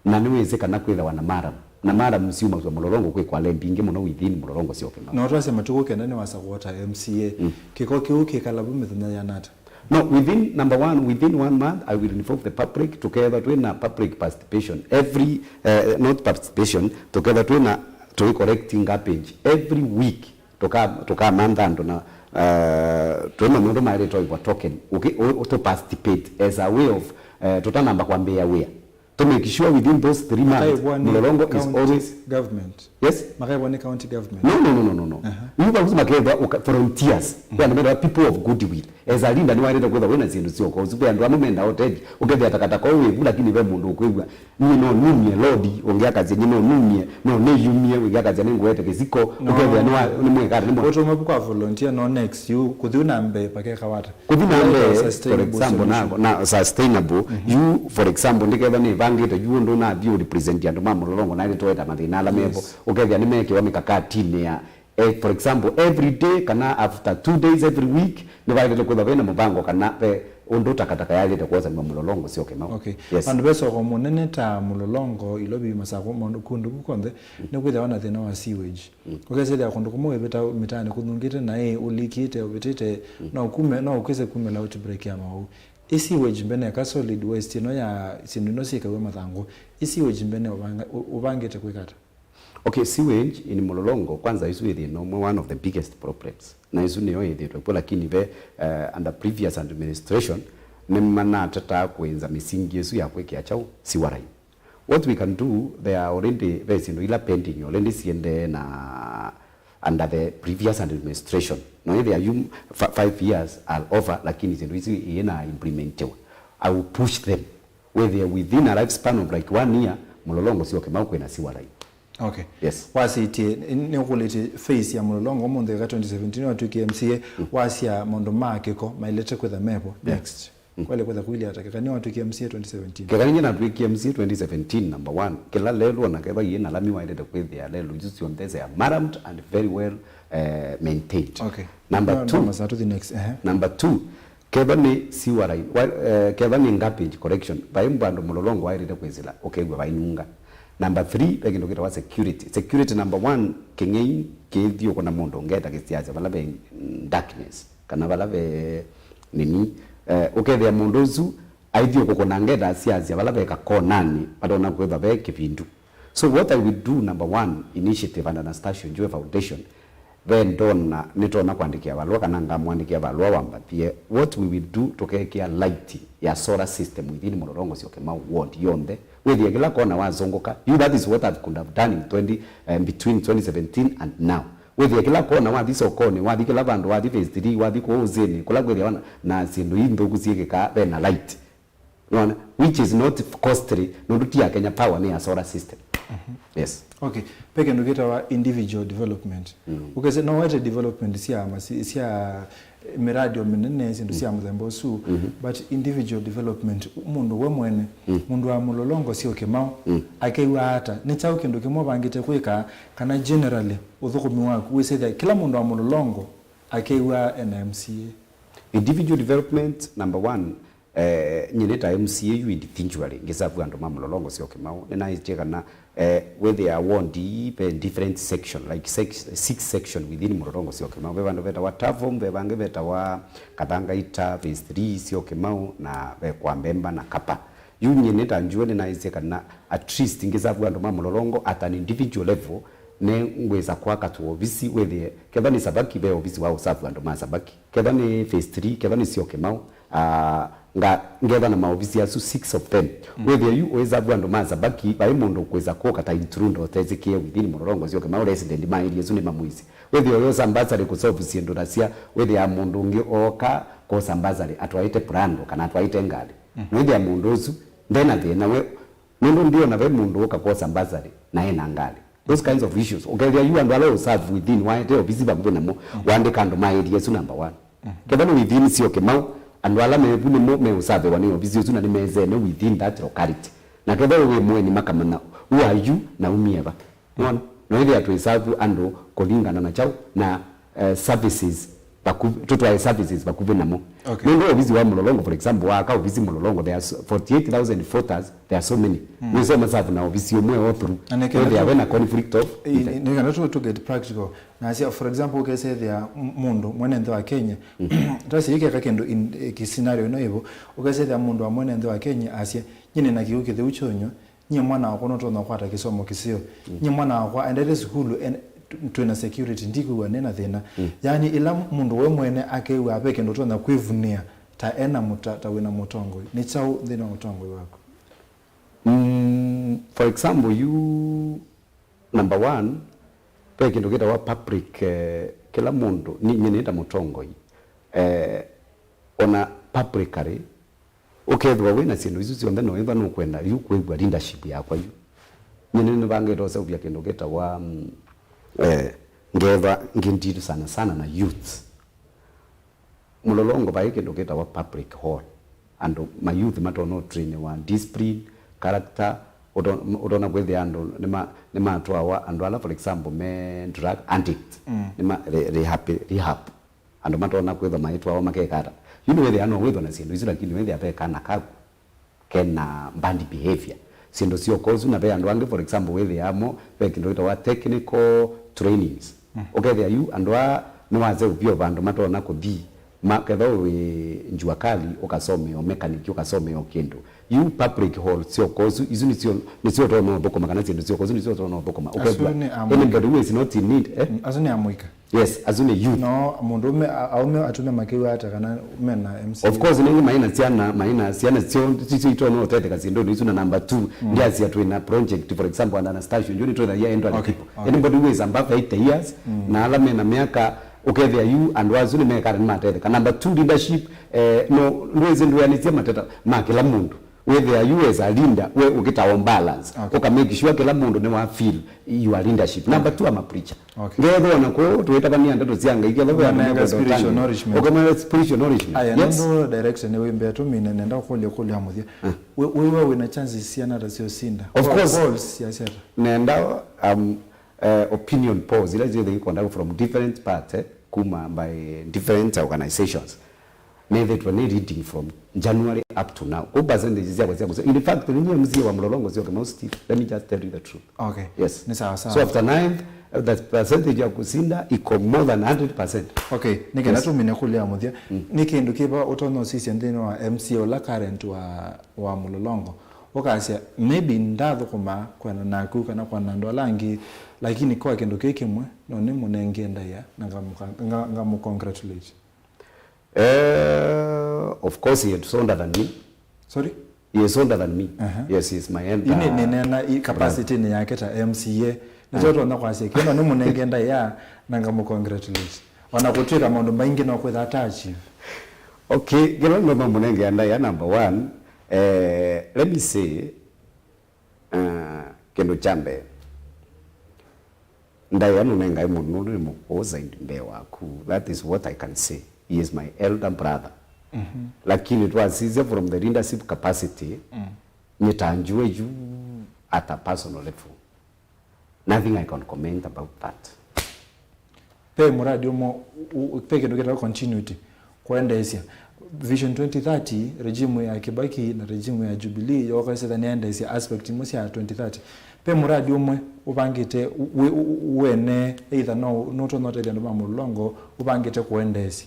Na nĩwĩsĩ kana kwĩthĩwa na maramu, na maramu syumasw'a Mũlolongo kwĩ kwale mbingĩ mũno within Mũlolongo Syoke Mau. Na twasya matukũ kenda nĩwasakũwa ta M C A. Mm. Kĩko kĩu kĩkala vu mĩthenya yana ata? No, within, number one, within one month, I will involve the public, tũkethwa twĩ na public participation every, eh, not participation, tũkethwa twĩ na, tũi collecting garbage every week, tũka, tũkamantha andũ na, eh, twĩ na mũndũ maĩlĩte oĩvwa token, ũkĩ-, ũ-, ũ-, tũ participate as a way of, eh, tũtanamba kwambĩĩa wĩa. To make sure within those three months, Mũlolongo is always government. Yes? Makaĩvwa nĩ county government. No, no, no, no, no, no. Aha. Yu vakusi makethwa uka-, volunteers. Mhm. Kwĩ andũ metawa people of goodwill. As a leader, nĩwaĩlĩte kwĩthwa wĩna syĩndũ syoka. Ũsu ve andũ amwe mendaa ũtethyo. Ũkethĩa takataka ũũ wĩ vu, lakini ve mũndũ ũkwĩw'a, "Nyie no numie lodi," ũngĩ akasya, "Nyie no numie, no nĩyumie," ũngĩ akasya, "Nĩngũete kĩsiko." No. Ũkethĩa nĩwa-, nĩmwĩkata, nĩmwa- Ũtũma vu kwa volunteer, no next, yu kũthi na mbee pakeka wata. Kũthi na mbee, for example, na, na sustainable, mhm, yu, for example, ndikethwa nĩvangĩte yu ũndũ nathi ũ represent andũ ma Mũlolongo, naĩlĩte ũeta mathĩna ala mevo. Yes. Ũkethĩa nĩmeekĩwa mĩkakatinĩ ya, eh, for example, every day kana after two days every week, nĩvaĩlĩte kwĩthwa vena mũvango kana ve, Ũndũ takataka yaĩlĩte kwosanw'a Mũlolongo syoke mau. Okay. Yes. Vandũ ve soko mũnene ta Mũlolongo, Ilovi, Masakũ, maũndũ kũndũ kũ konthe, nĩkwĩthĩawa na thĩna wa sewage. Ũkesĩthĩa kũndũ kũmwe wĩvĩta mĩtaanĩ kũthũngĩte na ĩ ũlikĩte ũvĩtĩte, no kume, no ũkwĩse kumĩla outbreak ya maũũ. Ĩ sewage mbene ka solid waste ĩno ya syĩndũ ino syĩkaw'a mathangũ, ĩ sewage mbene ũvanga-, ũ-, ũvangĩte kwĩka ata? Okay, sewage in Mũlolongo, kwanza, ĩsu ĩ thĩna ũmwe, one of the biggest problems. Na ĩsu nĩyo ĩthĩtwe kw'o, lakini ve, eh, under previous administration, nĩmanatataa kũĩnza mĩsingi ĩsu ya kwĩkĩa kyaũ, sewer line. What we can do, there are already, ve syĩndũ ila pending already siendee na under the previous administration. No ĩthĩa yu f-, five years are over, lakini syĩndũ isu iina implementiwa. I will push them. Wĩthĩe within a lifespan of, like, one year, Mũlolongo syoke mau kwĩna sewer line. Okay. Yes. Wasĩtie, nĩũkũlĩtie phase ya Mũlolongo ũmũnthĩ eka twenty seventeen watw'ĩkie M C A, wasya maũndũ ma kĩko mailĩte kwĩtha mevo. Yeah. Next. Kwaile kwĩtha kuilyĩ ata? Keka nĩwatw'ĩkie M C A twenty seventeen. Keka nĩnatw'ĩkie M C A twenty seventeen, number one. Kĩla lelũ ona kethwa iĩ na lami waĩlĩte kwĩthĩa lelũ isu syonthe they are marramed and very well, eh, maintained. Okay. Number two. Number two. Ehe. Number two, kethwa nĩ sewer line, wa-, eh, kethwa nĩ garbage collection, vai vandũ Mũlolongo waĩlĩte kwĩsĩla, ũkew'a vainunga. Number three, ve kĩndũ kĩtawa security. Security number one, kĩng'ei kĩthiũkũ na mũndũ ũngeta kĩsiasya vala ve darkness, kana vala ve nini, eh, ũkethĩa mũndũ ũsu aithiũkũkũ na ngeta asiasya vala ve kakonanĩ, vatona kwĩthwa ve kĩvindu. So what I will do, number one, initiative under Anastasio Njue Foundation, ve ndona, nĩtona kwandĩkĩa valũa kana ngamwandĩkĩa valũa wambathie. What we will do, tũkekĩa light ya solar system within Mũlolongo Syokimau ward yonthe. Wĩthĩe kĩla kona wazũngũka. You, that is what I could have done in twenty, eh, between twenty seventeen and now. Wĩthĩe kĩla kona, wathi sokonĩ, wathi kĩla vandũ, wathi phase three, wathi kũũ ũsĩnĩ, kũla kwĩthĩawa na, na syĩndũ ii nthũku syĩkĩkaa, ve na light. Nona, which is not costly, nũndũ ti ya Kenya Power, nĩ ya solar system. Yes. Okay, ve kĩndũ kĩtawa individual development. Ũkese, no wete development sya masi-, sya, eh, miradi o minene, syĩndũ sya mũthemba ũsu, but individual development, mũndũ we mwene, mũndũ wa Mũlolongo Syokimau, akew'a ata? Nĩ kyaũ kĩndũ kĩmwe ũvangĩte kwĩka, kana generally ũthũkũmi waku wĩsĩthya kĩla mũndũ wa Mũlolongo akew'a ena M C A? Individual development, number one, eh, nyie nĩ ta M C A yu individually, ngĩsavu andũ ma Mũlolongo Syokimau, nĩnaĩtye kana, eh, wĩthĩa ward ii ve different section, like sex-, six section within Mũlolongo Syokimau. Ve vandũ vetawa Tavom, ve vangĩ vetawa Kathangaita, phase three Syokimau, na ve kwa Mbemba na Kapa. Yu nyie nĩ ta Njue nĩnaĩsye kana at least ngĩsavu andũ ma Mũlolongo at an individual level, nĩ ngwĩsa kwaka tũ ovisi, wĩthĩe kethwa nĩ Sabaki, ve ovisi wa ũsavu andũ ma Sabaki. Kethwa nĩ phase three, kethwa nĩ Syokimau, ah, nga-, ngetha na maovisi asu, six of them. Wĩthĩe yu ũĩsavu andũ ma Sabaki, vai mũndũ ũkwĩsa kũka ta intruder ũtesĩkĩe within Mũlolongo Syokimau, resident ma area ĩsu nĩ mamwĩsĩ. Wĩthĩe ũyosa mbasarĩ kũsolve syĩndũ ta sya, wĩthĩa mũndũ ũngĩ ooka kwosa mbasarĩ atwaĩte prando kana atwaĩte ngalĩ. Na wĩthĩa mũndũ ũsu ndena thĩna we, nũndũ ndiona ve mũndũ ũka kwosa mbasarĩ na ena ngalĩ. Those kinds of issues. Ũkethĩa yu andũ ala ũserve within, waete ovisi vakuvĩ namo, waandĩka andũ ma area ĩsu number one. Kethwa nĩ within Syokimau, andũ ala me vu nĩmo meũsavewa nĩ ovisi ũsu na nĩmesene within that locality. Na kethwa wĩ mũeni makamanya who are you na umie va. Nĩwona? No ĩthĩa twĩsavu andũ kũlingana na kyaũ na, eh, services vakuvĩ, tũtwae services vakuvĩ namo. Okay. Nũndũ ovisi wa Mũlolongo, for example, waaka ovisi Mũlolongo, there are so, forty-eight thousand voters, there are so many. Nĩsoma savu na ovisi ũmwe all through. Na nĩ kana wĩthĩa tu-, ve na conflict of interest. Nĩ kana tu, tu get practical. Na sia, for example, ũkesethĩa m-, mũndũ mwene nthĩ wa Kenya, tasi yĩkeka kĩndũ in, eh, ki scenario ĩno ĩvo, ũkesethĩa mũndũ wa mwene nthĩ wa Kenya asya, "Nyie nĩ na kĩw'ũ kĩtheu kyonywa, nyie mwana wakwa nũtonya kwata kĩsomo kĩseo. Nyie mwana wakwa aendete sukulu, en-, tw-, twĩna security, ndikwĩw'a nĩ na thĩna." Yaani, ĩla mũndũ we mwene akew'aa ve kĩndũ ũtonya kwĩvunĩa ta ena mũta-, ta wĩna mũtongoi, nĩ kyaũ nthĩnĩ wa ũtongoi waku? Mm, for example, you, number one, ve kĩndũ kĩtawa public, eh, kĩla mũndũ, ni, nyie nĩ ta mũtongoi, eh, ona publicly, ũkethĩwa wĩ na syĩndũ isu syonthe, no ĩthwa nũkwenda yu kwĩw'a leadership yakwa yu. Nyie nĩnĩvangĩte ũseũvya kĩndũ kĩtawa, mm, eh, ngethwa ngĩndili sana sana na youth. Mũlolongo vai kĩndũ kĩtawa public hall. Andũ, ma youth matonya ũtrainiwa discipline, character, ũto-, ũtonya kwĩthĩa andũ nĩma-, nĩmatwawa, andũ ala, for example, me drug addict, nĩma-, re-, rehab, rehab. Andũ matonya kwĩthwa maitwawa makeka ata? Yu nĩwĩthĩa no wĩthwa na syĩndũ isu, lakini wĩthĩa ve kana kaku kena bad behavior. Syĩndũ syoka ũsu, na ve andũ angĩ, for example, wĩthĩaa mo ve kĩndũ kĩtawa technical trainings. Ũkethĩa yu andũ aa nĩwaseũvya vandũ matonya kũthi, ma- kethwa wĩ njua kali, ũkasomea ũmekaniki, ũkasomea o kĩndũ. Yu public hall syoka ũsu, isu nĩsyo nĩsyo ũtonya ũthũkũma, kana syĩndũ syoka ũsu nĩsyo ũtonya ũthũkũma. Ũkethĩa anybody who is not in need, eh? Asu nĩ amũika. Yes, asu nĩ youth. No mũndũũme, a- aũme, atumĩa makĩw'a ata kana mena M C A? Of course, nĩngĩ maina syana, maina syana syo sisyo itonya ũtetheka syĩndũnĩ isu. Na number two, ndiasya twĩna project, for example, and Anastasio, njo nĩtwĩthaia elderly people. Anybody who is above eighty years, na ala mena mĩaka, ũkethĩa yu andũ asu nĩmekana nĩmatetheka. Number two, leadership, eh, no ndwĩsĩ ndwĩanĩsya mateta ma kĩla mũndũ. Wĩthĩa yu as a leader, we ũkĩtawa balance. Ũka make sure kĩla mũndũ nĩwa feel your leadership. Number two, I'm a preacher. Ngethwa ona kũu twĩtavania ndeto sya Ngai, kethwa ve andũ mekwenda spiritual nourishment. Ũkamea spiritual nourishment. Aya, yes. Nũndũ direction nĩ wĩmbea tũmine, nenda kũlya kũlya mũthya. Wĩ- wĩw'a wĩna chances siana ata syosinda? Of course. Polls sya siata? Nenda, um, eh, opinion polls ila syothe ikonda from different parts, eh, kuma by different organizations. Nethĩtwe nĩ reading from January up to now. Kũu percentage syakwa sya kũsya. In fact, ninyie M C A wa Mlolongo sio Kĩmau Steve. Let me just tell you the truth. Okay. Yes. Nĩ sawa sawa. So after ninth, uh, the percentage ya kũsinda iko more than hundred percent. Okay, nĩ kenda tũmine kũlya mũthya. Nĩ kĩndũ kĩva ũtonya ũsisya nthĩnĩ wa M C A ũla current wa, wa Mlolongo? Ũkasya, maybe ndathũkũma kwana naku kana kwana andũ ala angĩ, lakini kwa kĩndũ kĩ kĩmwe, no nĩ mũnenge ndaĩa na ngamũka- nga- ngamũcongratulate. Eh, of course, he is older than me. Sorry? He is older than me. Yes, he is my elder. Ini ninena i capacity ni yake ta M C A. Nĩkyo tũtonya kwasya kĩno nĩ mũnenge ndaĩa na ngamũcongratulate. Ona kũtwĩka maũndũ maingĩ no kwĩtha ata achieve. Okay, kĩla noma mũnenge ndaĩa, number one, eh, let me say, uh, kĩndũ kya mbee, ndaĩa nũnengae mũndũ nũndũ nĩ mũkũũ zaidi mbee waku. That is what I can say. He is my elder brother. Lakini twasisya from the leadership capacity, nĩtanjue yu at a personal level. Nothing I can comment about that. Pe muradi ũmwe, u- u- pe kĩndũ kĩtawa continuity, kũendeesya Vision twenty thirty, regime ya Kibaki na regime ya Jubilee yooka ĩsethya nĩyaendeesya aspect imwe sya twenty thirty. Pe muradi ũmwe ũvangĩte, u- wĩ- u- u- wene, either no nũtonya ũtethya andũ ma Mlolongo, ũvangĩte kũendeesya?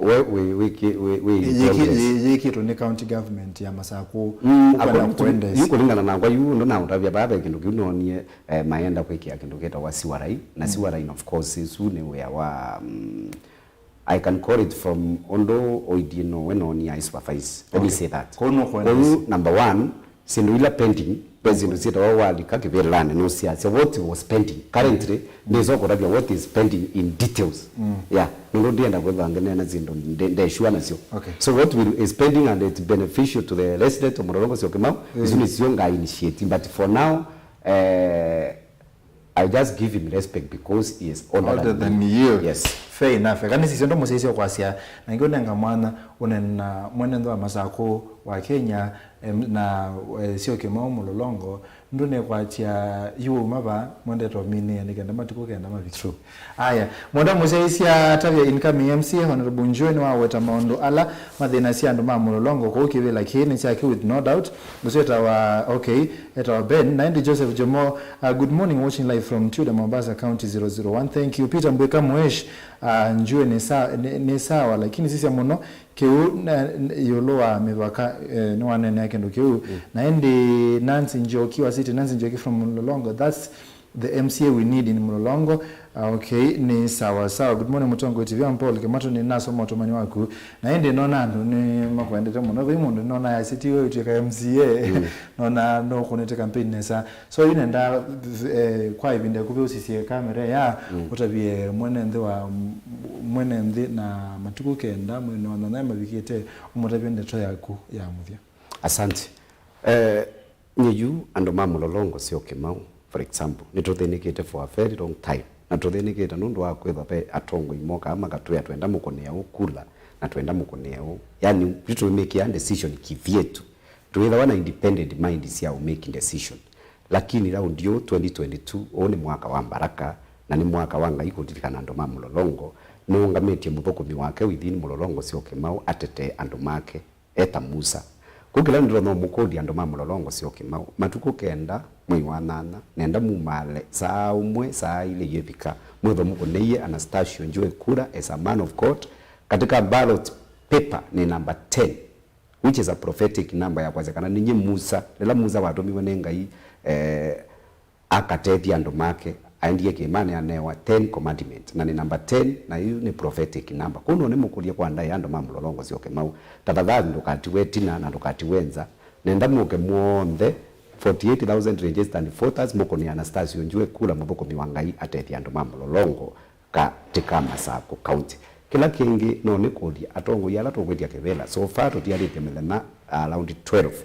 We wĩ wĩ kĩ- wĩ wĩ in progress. Yĩkĩtwe nĩ county government ya Masakũ, mm, ũkwenda kũendeesya? Yu kũlingana nakwa yu ũndũ naũtavya vaa ve kĩndũ kĩu noonie, eh, mayenda kwĩkĩa kĩndũ kĩtawa siwarai na siwarai, of course, isu nĩ wĩa wa, mm, I can call it from ũndũ Oidino we noonie I supervise. Let me say that. Kũu nũkwenda kũu, number one, syĩndũ ila pending, ve syĩndũ syĩtawa walika kĩvĩlanĩ nũsiasya what was pending. Currently, ndĩsa kũtavya what is pending in details. Yeah, nũndũ ndienda kwĩthwa ngĩneena syĩndũ nde- ndesure nasyo. Okay. So what will, is pending and it's beneficial to the resident of Mlolongo Syokimau, isu nĩsyo nga initiate. But for now, eh, I just give him respect because he is older than me. Yes. Fair enough. Kana sisyo ndo mũsyaisya kwasya, na ngi ũnenga mwana, ũnena mwene nthĩ wa Masakũ wa Kenya, em, na, eh, Syokimau Mlolongo, ndũnekwatya yu uma va, mwendete ũminĩe nĩ kenda matukũ kenda mavike. True. Aya, mwenda mũsyaisya atavya incoming M C A, Honorable Njue nĩwaweta maũndũ ala mathĩnasya andũ ma Mlolongo kũu kĩvĩla kĩĩ nĩ kyake with no doubt. Ũsu etawa, okay, etawa Ben. Na ĩndĩ Joseph Jomo, uh, good morning, watching live from Tudor, Mombasa County, zero zero one. Thank you. Peter Mbwika Mwesh, uh, Njue nĩ sa- nĩ- nĩ sawa, lakini sisya mũno kĩu na- ĩũlũ wa mĩvaka, eh, nĩwaneenea kĩndũ kĩu. Na ĩndĩ Nancy Njoki wa City, Nancy Njoki from Mlolongo, that's the M C A we need in Mlolongo. Ah, okay, nĩ sawa sawa. Good morning, Mũtongoi T V, I'm Paul Kĩmatũ, nĩnasoma ũtũmani waku. Na ĩndĩ nona andũ nĩ makwendete mũno. Vai mũndũ nona yasitiwe ũtuĩka M C A. Nona no kũnete campaign nesa. So, yu nenda, eh, kwa ĩvinda ĩkuvĩ ũsisye kamera ya, ũtavye mwene nthĩ wa, mwene nthĩ na matukũ kenda, mwene wa nthĩ mavikĩte, ũmũtavye ndeto yaku ya mũthya. Asante. Eh, Nyie yu andũ ma Mlolongo Syokimau, for example, nĩtũthĩnĩkĩte for a very long time, na tũthĩnĩkĩte nũndũ wa kwĩthwa ve atongoi mokaa makatwĩa twenda mũkũnĩa ũũ kula, na twenda mũkũnĩa ũũ. Yani, yu tũimĩkĩa decision kivyetu. Twĩthawa na independent mind sya ũmake decision. Lakini round yu twenty twenty-two, ũũ nĩ mwaka wa Mbaraka, Na nĩ mwaka wa Ngai kũlilikana andũ ma Mũlolongo. Nũngamĩtye mũthũkũmi wake within Mũlolongo Syoke Mau atetee andũ make e ta Musa. Kũu kĩla nĩtonya ũmũkũlya andũ ma Mũlolongo Syoke Mau, matukũ kenda mwei wa nyanya, nenda mumaale saa ũmwe, saa ilĩ yĩvika, mwĩthwe mũkũnĩie Anastasio Njue kura as a man of God katika ballot paper nĩ namba ten, which is a prophetic number ya kwasya kana ninyie Musa, rĩla Musa watũmiwe nĩ Ngai, eh, akatethya andũ make, aendie kĩĩmanĩ anewa ten commandment, na nĩ number ten, na yu nĩ prophetic number. Kwoou no nĩmũkũlye kwa ndaĩa andũ ma Mũlolongo Syoke Mau, tafadhali ndũkatiwe ĩtina na ndũkatiwe nza. Nenda mũke mw'onthe, forty-eight thousand registered voters, mũkũnĩe Anastasio Njue kula, mũthũkũmi wa Ngai, atethye andũ ma Mũlolongo katika Masakũ County. Kĩla kĩngĩ no nĩkũlye atongoi ala tũkwĩtya kĩvĩla. So far tũtialĩtye mĩthenya around twelve,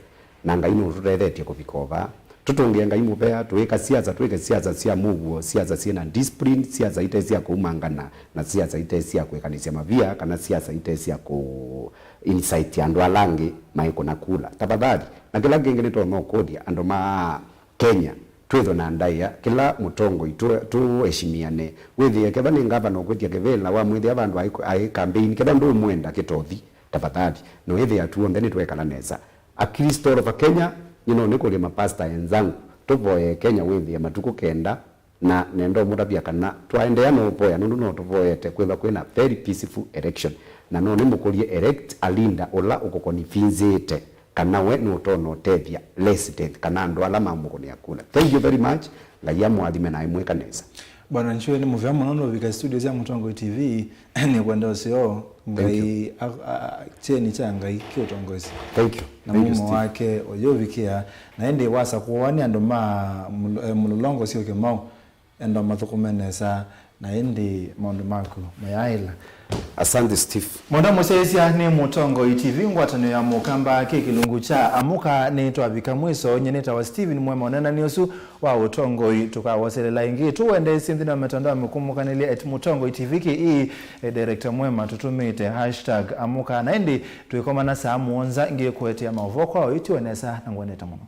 na Ngai nũtũtethetye kũvika o vaa. Tũtũngĩe Ngai mũvea, tũĩka siasa, twĩke siasa sya mũuo, siasa syĩ na discipline, siasa ite sya kũumangana, na siasa ite sya kwĩkanĩsya mavia, kana siasa ite sya kũ incite andũ ala angĩ maikũna kula. Tafadhali. Na kĩla kĩngĩ nĩtonya ũkũlya andũ ma Kenya, twĩthwe na ndaĩa, kĩla mũtongoi tũ-, tũeshimiane. Wĩthĩe kethwa nĩ ngavana ũkwĩtya kĩvĩla, wamwĩthĩa vandũ aĩ, aĩ campaign, kethwa ndũmwenda kĩtothi, tafadhali. No ĩthĩa tuonthe nĩtwekala nesa. Akristo all over Kenya, nyie no nĩkũlye mapasta enzangu, tũvoye Kenya wĩthĩe matukũ kenda, na nenda ũmũtavya kana twaendeea no ũvoya, nũndũ no tũvoyete kwĩthwa kwĩna very peaceful election. Na no nĩmũkũlye elect a leader ũla ũkũconvinceĩte kana we nũtonya ũtethya resident kana andũ ala mamũkũnĩa kula. Thank you very much. Ngai amũathime na aimwĩka nesa. Bwana Njue, nĩ mũvea mũno nũvika studio sya Mũtongoi T V. Nĩkwenda ũseo, Ngai, a, a, kyeni kya Ngai kĩũtongoesye. Thank you. Na mumo wake ũyũvikĩa, na ĩndĩ wasa kũoa nĩ andũ ma Mũl-, eh, Mũlolongo Syoke Mau, enda mathũkũme nesa, na ĩndĩ maũndũ maku mayaĩla. Asante, Steve. Mũndũ mũsyaĩĩsya nĩ Mũtongoi T V, ngwatanĩo ya Mũkamba, kĩ kĩlungu kya Amũka, nĩ twavika mwĩso. Nyie nĩtawa Steven Mwema, ũneenani ũsu wa ũtongoi tũkawoselela ĩngĩ tũwendeesye nthĩnĩ wa mitandao ya mĩkũmũkanĩlya at Mũtongoi T V K E, e, Director Mwema tũtũmĩĩte hashtag Amũka, na ĩndĩ twĩkomana saa mũonza ngĩkũetea maũvoo kwa ũitu nesa na ngwenete mũno.